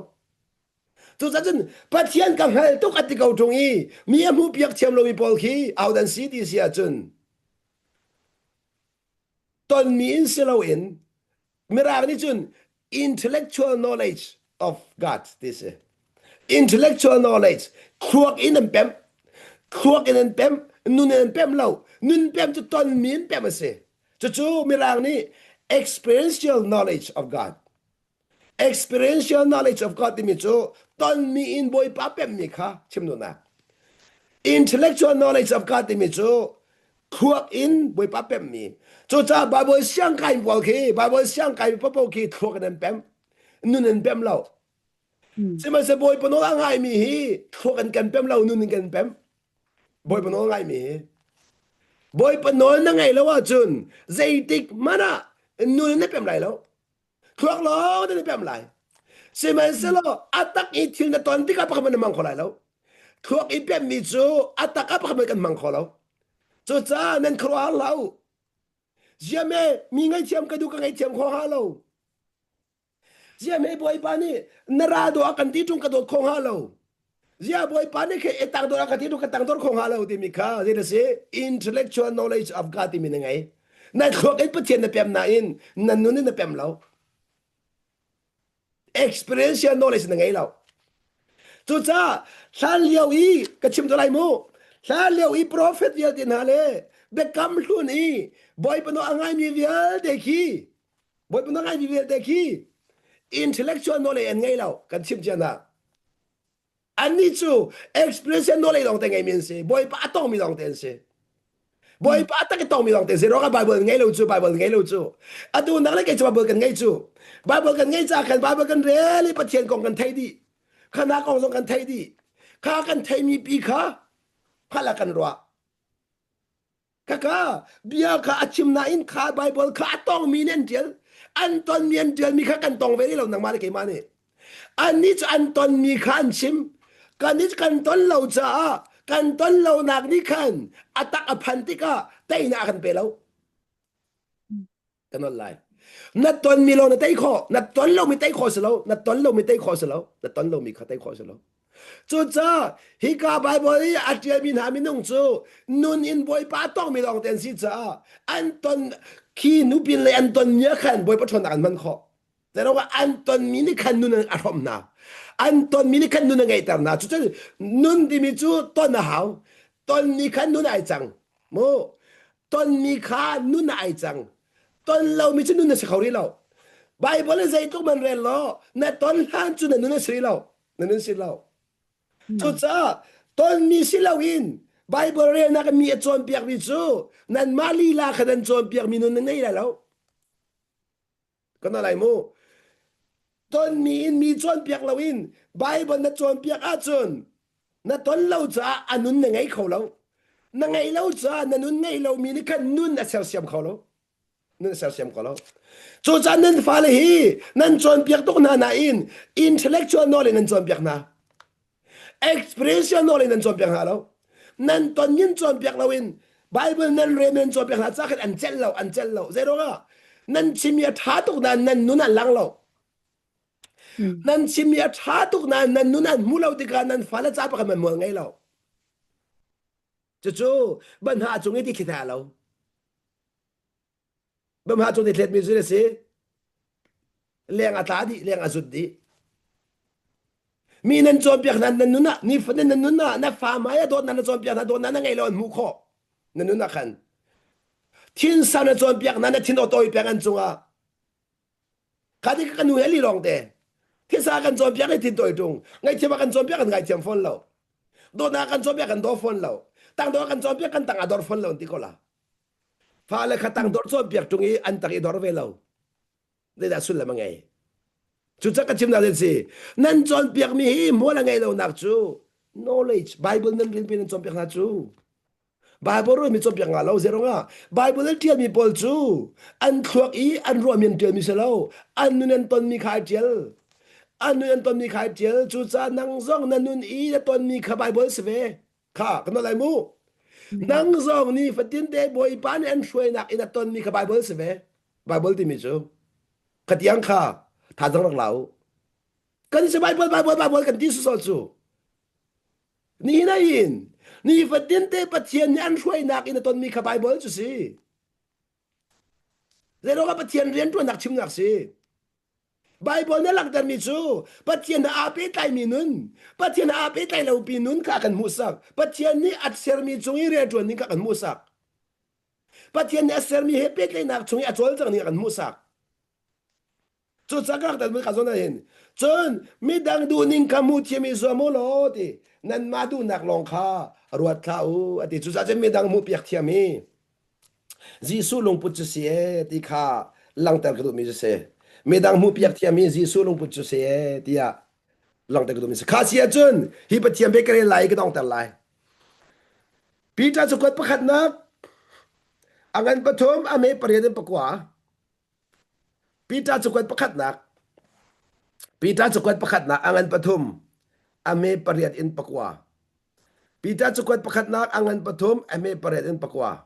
Cucaah cun Pathian ka hngal tuk a ti ko ṭung i mi a hmuhpiak thiam lomi pawl khi ahodah an si ti si ahcun tonmi in si loin Mirang nih cun intellectual knowledge of God ti si. Intellectual knowledge thluak in an pemh thluak in an pemh nun in an pemh lo nun pemh cu tonmi in pemh a si. Cucu Mirang nih Experiential knowledge of God. Experiential knowledge of God timi cu tonmi in Bawipa pemmi kha chim duhnak. Intellectual knowledge of God timi cu thluak in Bawipa pemmi. Cucaah Bible siangkai pawl khi Bible siangkai papo khi thluak in an pem. Nun in pem lo. Sihmanhsehlaw Bawipa nawl a ngaimi hi thluak in kan pem lo, nun in kan pem. Bawipa nawl ngaimi hi. Bawipa nawl na ngaih lo ahcun zeitik hmanh ah nun in na pem lai lo. Thluak lawng te na pem lai. Sihmanhsehlaw a tak i thil na ton tikah pakhat na hmang kho lai lo. Thluak i pemmi cu a tak ah pakhat kan hmang kho lo. Cucaah nan khuaruahhar hlah u. Ziame mi ngaihthiam ka duh ka ngaihthiam kho hnga lo. Ziah Bawipa nih na ra dawh a kan ti ṭung ka dawt kho hnga lo. Ziah Bawipa nih khi e tangdor a ka ti ṭung ka tangdor kho hnga lo timi kha zei na si intellectual knowledge of God timi na ngei. Na thluak in Pathian na pem nain na nun in na pem lo. Experiential knowledge na ngei lo. Cucaah hlan lio i ka chim to lai mu. Hlan lio i prophet vialte hna le biakam hlun i Bawipa nawl a ngaimi vialte khi Bawipa na ngaimi vialte khi intellectual knowledge an ngei lo kan chim cia hna. Annih cu experience knowledge lawng te ngeimi an si. Bawipa a tongmi lawng te an si. Bawipa a tak i tongmi lawng te an si. Ruangah Bible ngei lo cu Bible ngei lo cu. Atu nak le kei cu Bible kan ngei cu. Bible kan ngei ca khan Bible kan rel i Pathian kong kan theih dih. Khana kong zong kan theih dih. Kha kan theimi pi kha hngalh ah kan ruah. Kaka bia kha a chim nain kha Bible kha a tongmi nih an ṭial. An tonmi an ṭialmi kha kan tong ve rih lo nangmah le keimah nih. Annih cu an tonmi kha an chim. Kannih cu kan ton lo caah kan ton lonak nih khan a tak a phan tikah teinak a kan pe lo. Kan on lai. Na tonmi lo na tei khawh. Na ton lomi tei khawh si lo. Na ton lomi tei khawh si lo. Na ton lomi kha tei khawh si lo. Cucaah hika Baibal i a ṭialmi hna minung cu nun in Bawipa a tongmi lawng te an si caah an ton khi nupin le an tonmi ah khan Bawipa ṭhawnnak an hman khawh. Zeiruangah an tonmi nih khan nun a hrawmh hna. An tonmi nih khan nun a ngeihter hna. Cucun nun timi cu ton a hau. Tonmi khan nun ai cang. Mu tonmi kha nun ah ai cang. Ton lomi cu nun a si kho rih lo. Baibal in zeitluk man rel law na ton hlan cu na nun a si rih lo. Na nun si lo. Cucaah tonmi si loin Baibal relnak in mi a cawnpiakmi cu nanmah lila kha nan cawnpiakmi nun na ngei lai lo. Kan lai mu. Tonmi in mi cawnpiak loin Baibal na cawnpiak ahcun na ton lo caah a nun na ngei kho lo. Na ngeih lo caah na nun ngeih lomi nih khan nun a sersiam kho lo. Nun a sersiam kho lo. Cucaah nan fale hi nan cawnpiak tuk hna nain intellectual knowledge nan cawnpiak hna. Experiential knowledge nan cawnpiak hna lo. Nan ton nin cawnpiak loin Bible nan rel nan cawnpiak hna ca khan an celh lo, an celh lo. Zeiruangah? Nan chimmi a ṭha tuk nain nan nun an lang lo. Nan chimmi a ṭha tuk nain nan nun an hmu lo tikah nan fale ca pakhat man mual ngei lo. Cucu banhla cung i ti thli lo. Banhla cung ti thletmi cu a si. Leng a tla dih, leng a zut dih. Mi nan cawnpiak hna nan nun ah nifatin nan nun ah na fa hmai ah dawtnak na cawnpiak hna dawtnak na ngei lo an hmuh khawh na nun ah khan thinsa na cawnpiak hna na thin aw tawi peng an cungah Kha ti ka nu he li lawng te. Thisa kan cawnpiak i thin tawi ṭung. Ngaihthiam a kan cawnpiak kan ngaithiam fawn lo. Dawtnak kan cawnpiak kan daw fawn lo. Tangdor kan cawnpiak kan tang a dor fawn lo an ti ko la. Fale kha tangdor cawnpiak ṭung i an tang i dor ve lo. Zeidah sullam a ngei? Cucak ka chimnak in si. Nan cawnpiakmi hi hmual a ngei lonak cu knowledge Bible nan rinpi nan cawnpiak hna cu Bible ruahmi cawnpiak nga lo zeirungah Bible an ṭialmi pawl cu an thluak i an ruahmi an ṭialmi si lo an nun an tonmi kha ai ṭial an nun an tonmi kha ai ṭial cucaah nang zong na nun i na tonmi kha Bible si ve kha kan lai mu nang zong ni fatin te Bawipa nih an hruainak in a tonmi kha Bible si ve Bible timi cu khatiang kha thazang rak la u kan si Bible Bible Bible kan ti sawsawh cu Nihin ah hin nifatin te Pathian nih an hruainak in a tonmi kha Baibal cu si. Zeiruangah Pathian rianṭuannak chimnak si. Baibal nih a langhtermi cu Pathian he aa pehtlaimi nun, Pathian he aa pehtlai lopi nun kha a kan hmuhsak. Pathian nih a sermi cung i rianṭuan ding kha a kan hmuhsak. Pathian nih a sermi he pehtlaihnak chung i a cawlcang ning a kan hmuhsak. Cucaah ka rak ka zawn ah hin cun midang duhning kha hmu thiam i zuam u law ti nanmah duhnak lawng kha ruat hlah u a ti. Cucaah cun midang hmuhpiak thiam hi Jesuh lungput cu si ee ti kha langhter ka duhmi cu si. Midang hmuhpiak thiam hi Jesuh lungput cu si ee tiah langhter ka duhmi si. Kha si ahcun hi Pathian bia ka rel lai i ka donghter lai. Peter cakuat pakhatnak a ngan pathum a me pariat in pakua. Peter cakuat pakhatnak Peter cakuat pakhatnak a ngan pathum a me pariat in pakua. Peter cakuat pakhatnak a ngan pathum a me pariat in pakua.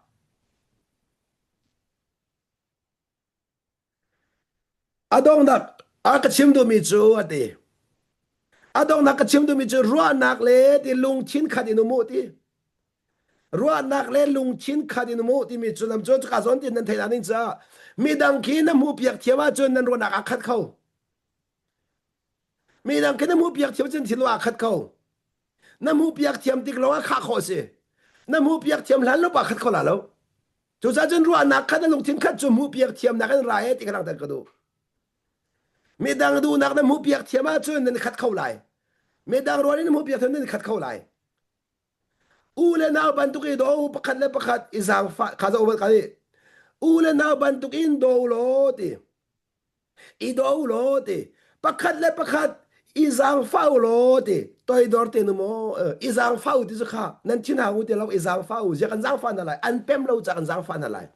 A donghnak a ka chim duhmi cu a ti. A donghnak ka chim duhmi cu ruahnak le ti lungthin khat in um u ti. Ruahnak le lungthin khat in um u timi cu lam cu ka zawn tin nan theih ning caah midang khi na hmuh piak thiam ahcun nan ruahnak aa khat kho. Midang khi na hmuh piak thiam cun thinlung aa khat kho. Na hmuh piak thiam tik lawng ah khah khawh a si. Na hmuh piak thiam hlan lo pa khat kho la lo. Cucaah cun ruahnak khat na lungthin khat cu hmuh piak thiamnak in ra e ti ka langhter ka duh. Midang duhnak na hmuh piak thiam ahcun nan khat kho lai. Midang rual in na hmuh piak thiam nan khat kho lai. U le nau bantuk i do pakhat le pakhat i zaangfah kha zo ka i u le nau bantuk in do law ti i do law ti pakhat le pakhat i zaangfah u law ti toidor te nu maw i zaangfah u ti cu kha nan thin hang u ti lo i zaangfah u zia kan zaangfah hna lai an pem lo ca kan zaangfah hna lai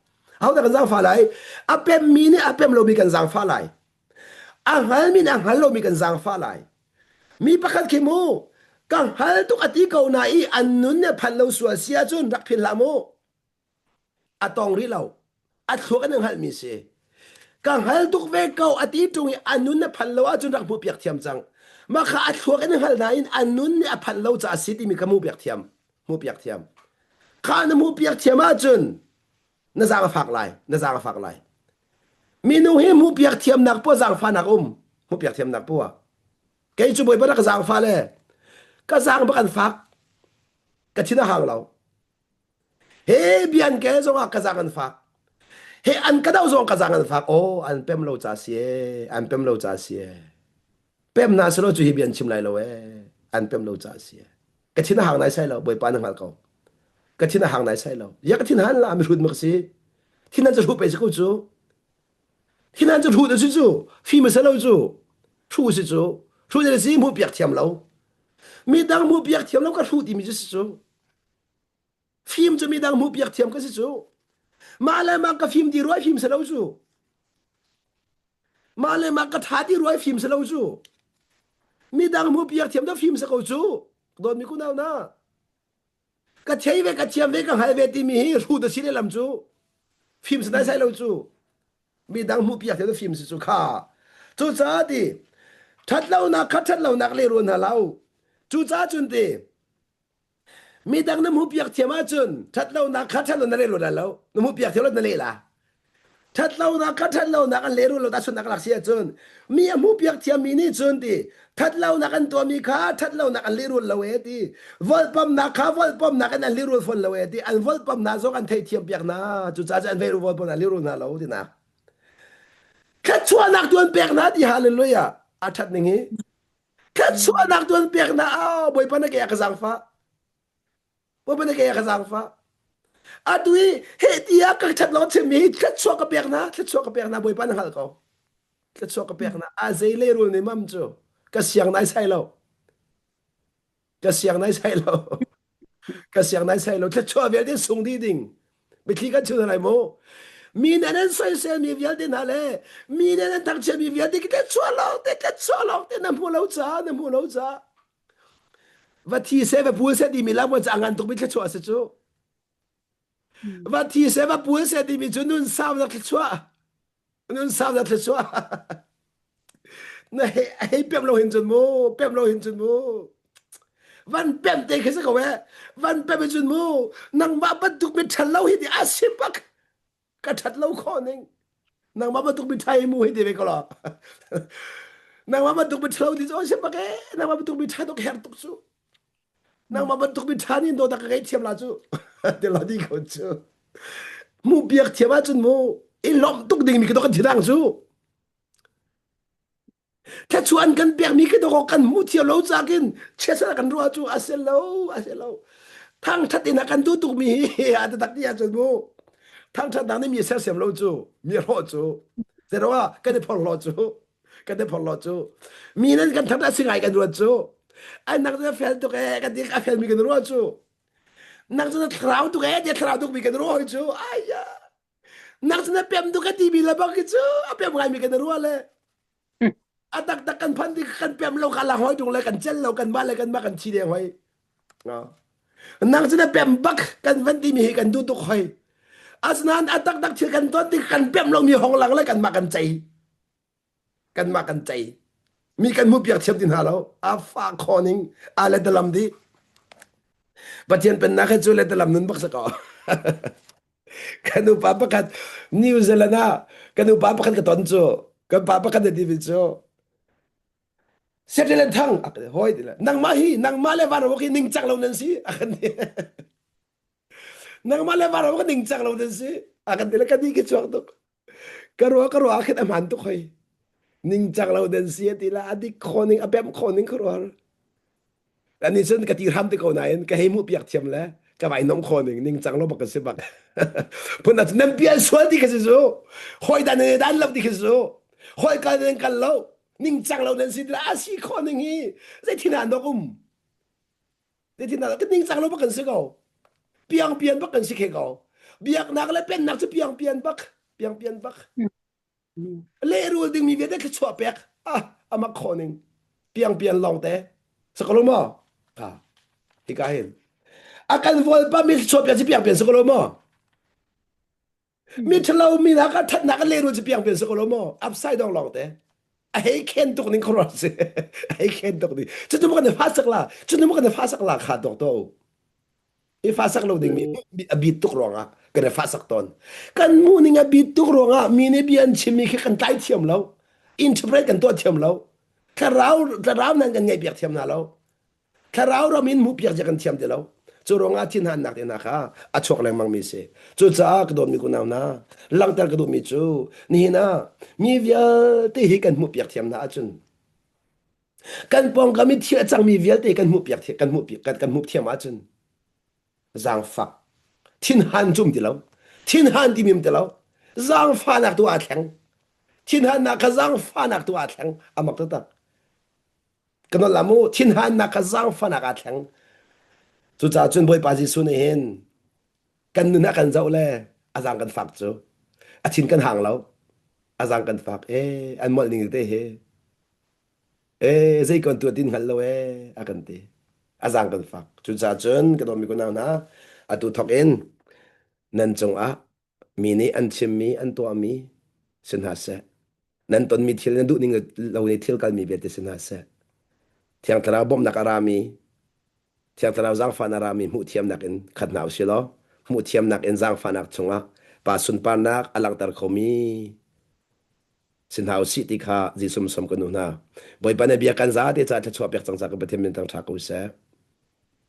ho dah kan zaangfah lai a pem mi nih a pem lomi kan zaangfah lai a hngalmi nih a hngal lomi kan zaangfah lai Mi pakhat khi mu ka hngal tuk a ti ko na i an nun nih phanh lo sual si ahcun rak philh hlah mu. A tong rih lo. A thluak in a hngalhmi si. Ka hngal tuk ve ko a ti ṭung i a nun a phanh lo ahcun rak hmuhpiak thiam cang. Mah kha a thluak in a hngal nain a nun nih a phanh lo caah a si timi kha hmuhpiak thiam. Hmuhpiak thiam. Kha na hmuhpiak thiam ahcun na zaang a fak lai. Na zaang a fak lai. Minung hi hmuhpiak thiamnak poah zaangfahnak um. Hmuhpiak thiamnak poah. Kei cu Bawipa rak ka zaangfah le ka zaang bak an fak. Ka thin a hang lo. He bian ke zongah ka zaang an fak. He an ka do zong ka zaang an fak. Oh, an pem lo ca si e. An pem lo ca si e. Pem na selo cu hi bian chim lai lo e. An pem lo ca si e. Ka thin a hang nai sai lo. Bawipa na hngal ko. Ka thin a hang nai sai lo. Ya ka thin han la mi hrut mak si. Thin an cu hruh pe si ko cu. Thin an cu hruh si cu. Fim a si lo cu. Hruh si cu. Hruh si hmuh piak thiam lo. Midang hmuh piak thiam lo ka hruh timi cu si cu. Fim cu midang hmuh piak thiam ka si cu. Mah le mah ka fim ti ruai fim si lo cu. Mah le mah ka tha ti ruai fim si lo cu. Midang hmuh piak thiam to fim si ko cu. Dawtmi kunau na. Ka thei ve ka thiam ve ka hngal ve timi hi hrut a si lehlam cu. Fim si dai sai lo cu. Midang hmuh piak thiam to fim si cu kha. Cucaah ti ṭhatlonak kha ṭhatlonak lehrul hna lo. Cucaah cun ti Midang na hmuhpiak thiam ahcun ṭhatlonak kha ṭhatlo na lehrul lai lo. Na hmuhpiak thiam lo na leh la. Ṭhatlonak kha ṭhatlonak an lehrul lo tahchunhnak lak si ahcun mi a hmuhpiak thiammi nih cun ti ṭhatlonak an tuahmi kha ṭhatlonak an lehrul lo ee ti volhpamnak kha volhpamnak in an lehrul fawn lo ee ti an volhpamnak zong an theihthiam piak hna cucaah cun an volhpamnak an lehrul hna lo tinak thluachuahnak tu an pek hna ti hallelujah a ṭhat ning hi Thluachuahnak tu an pek hna. Oh, Bawipa na ke a ka zaangfah. Bawipa na ke a ka zaangfah. Atu hi heh tiah ka ṭhat lo chimmi hi thluachuah ka pek hna, thluachuah ka pek hna, Bawipa na hngalh ko. Thluachuah ka pek hna. A zei lehrul nih mam cu ka siang nai sai lo. Ka siang nai sai lo. Ka siang nai sai lo. Thluachuah vialte sung dih ding. Mitthli kan chim hna lai mu. Mi nih an soisel mi vialte hna le mi nih an thangchiat mi vialte ki thluachuah lawng te thluachuah lawng te na hmu lo ca na hmu lo ca. Va thi seh va pul seh timi lam ca ngan tuk mi thluachuah si cu. Va thi seh va pul seh timi cu nun sau nak thluachuah. Nun sau na thluachuah. Na hei hei pem lo hin cun mu, pem lo hin cun mu. Van pem te khi si ko eh. Van pem hin cun mu. Nangmah bantuk mi ṭhat lo hi ti a si bak. Ka ṭhat lo khawh ning. Nangmah bantuk mi ṭha hi mu hi ti ve ko lo. Nangmah bantuk mi ṭha lo ti cu a si bak eh. Nangmah bantuk mi ṭha tuk her tuk cu. Nangmah bantuk mi ṭha nih dawt a ka ngei thiam la cu. Ti lo di ko cu. Hmuh piak thiam ahcun mu i lawmh tuk dingmi ka kan thidang cu. Thluachuah an kan pekmi khi dawk kan hmuh thiam lo cakin chiatser kan ruah cu a si lo, a si lo. Thangṭhat in a kan duh tukmi hi a taktak ti ahcun mu thangṭhatnak nih mi sersiam lo cu, mi hrawh cu. Zeruah kan i phorhlaw cu, kan i phorhlaw cu. Mi nan kan thangṭhat a si ngai kan ruat cu. An nak cu fel tuk ee kan ti a felmi kan ruah cu. Nak cu na thlarau tuk ee tiah thlarau tukmi kan ruah hoi cu. Aiya. Nak cu na pem tuk a timi le bang khi cu a pem ngaimi kan ruah le. A taktak kan phan tik kan pem lo kha lang hoi tung le kan cel lo kan mah le kan mah kan thi deng hoi. Nang cu na pem bak kan van timi hi kan duh tuk hoi. Asinain a taktak thil kan ton tik kan pem lomi hong lang le kanmah kan cei. Kanmah kan cei. Mi kan hmuh piak thiam ti hna lo. A fa khawning a le dalam di. Pathian pennak he cu le dalam nun bak sa ko. Kan upa pakhat New Zealand ah kan upa pakhat ka ton cu kan pa pakhat na ti cu Settle thang a kan hoi ti le nangmah hi nangmah le vanrawk hi ningcang lo nan si a kan ti nangmah le vanrawk ningcang lo nan si a kan ti le ka ni ki chuak tuk ka ruah ka ruah khin a hman tuk hoi ningcang lo nan si a ti la a dik kho ning a pem kho ning ka ruah Ani cun ka ti hram te ko nain ka hei hmuh piak thiam le ka vai nom kho ning ningcang lo bak ka si bak. Phun ah nan pial sual ti ka si su. Hoi dan ne dan lo ti ka si su. Hoi kal nan kal lo. Ningcang lo nan si la a si kho ning hi. Zei thin ah nok um. Zei thin ah ka ningcang lo bak kan si ko. Piang pian bak kan si khe ko. Biaknak le pennak cu piang pian bak. Piang pian bak. Lehrul dingmi vialte thluachuah pek ah amak khawh ning piangpian lawng te sakalo maw ha hika hin a kan volpa mi thluachuah pek ci piangpian sakalo maw mi ṭhalo mi hna ka ṭhatnak kan lehrul ci piangpian sakalo maw upside down lawng te a hei khen tuk ning khuaruah si a hei khen tuk ning cutu kan i fa sak la cutu kan i fa sak la kha dok to I fahsak lo dingmi a bit tuk ruangah kan i fahsak tawn. Kan hmuh ning a bit tuk ruangah mi nih bia an chimmi khi kan tlai thiam lo. Interpret kan tuah thiam lo. Thlarau thlarau nan kan ngaihpiak thiam hna lo. Thlarau ram in hmuhpiak zia kan thiam ti lo. Cu ruangah thinhannak te hna kha a chuak lengmang mi si. Cucaah ka dawtmi kunau hna, langhter ka duhmi cu nihin ah mi vialte hi kan hmuhpiak thiam hna ahcun Kan pawngkam i thil a cangmi vialte kan hmuhpiak kan hmuh kan, kan hmuh thiam ahcun zaangfak thinhan cu um ti lo thinhan timi um ti lo zaangfahnak tu aa thleng thinhannak kha zaangfahnak tu aa thleng a mak taktak kan la mu thinhannak kha zaangfahnak aa thleng cucaah cun Bawipa Jesuh nih hin kan nun ah kan zoh le a zaang kan fak cu a thin kan hang lo a zaang kan fak ee an molh ning te hi ee zei kon tuah tin hngal lo ee a kan ti a zaang kan fak cucaah cun ka dawmi kunau hna atu thawk in nan cungah mi nih an chimmi an tuahmi si hna seh nan tonmi thil nan duh ning lo ni thil kalmi vialte si hna seh thiang thlarau bawmhnak a rami Thiang Thlarau zaangfahnak rami hmuhthiamnak in khat hna usih law hmuhthiamnak in zaangfahnak chungah Pa sunparnak a langhter khomi si hna usih ti kha Jesuh sawm kan nu hna. Bawipa na bia kan zate caah thluachuah pek cang ca kan Pathian min thangṭha ko seh.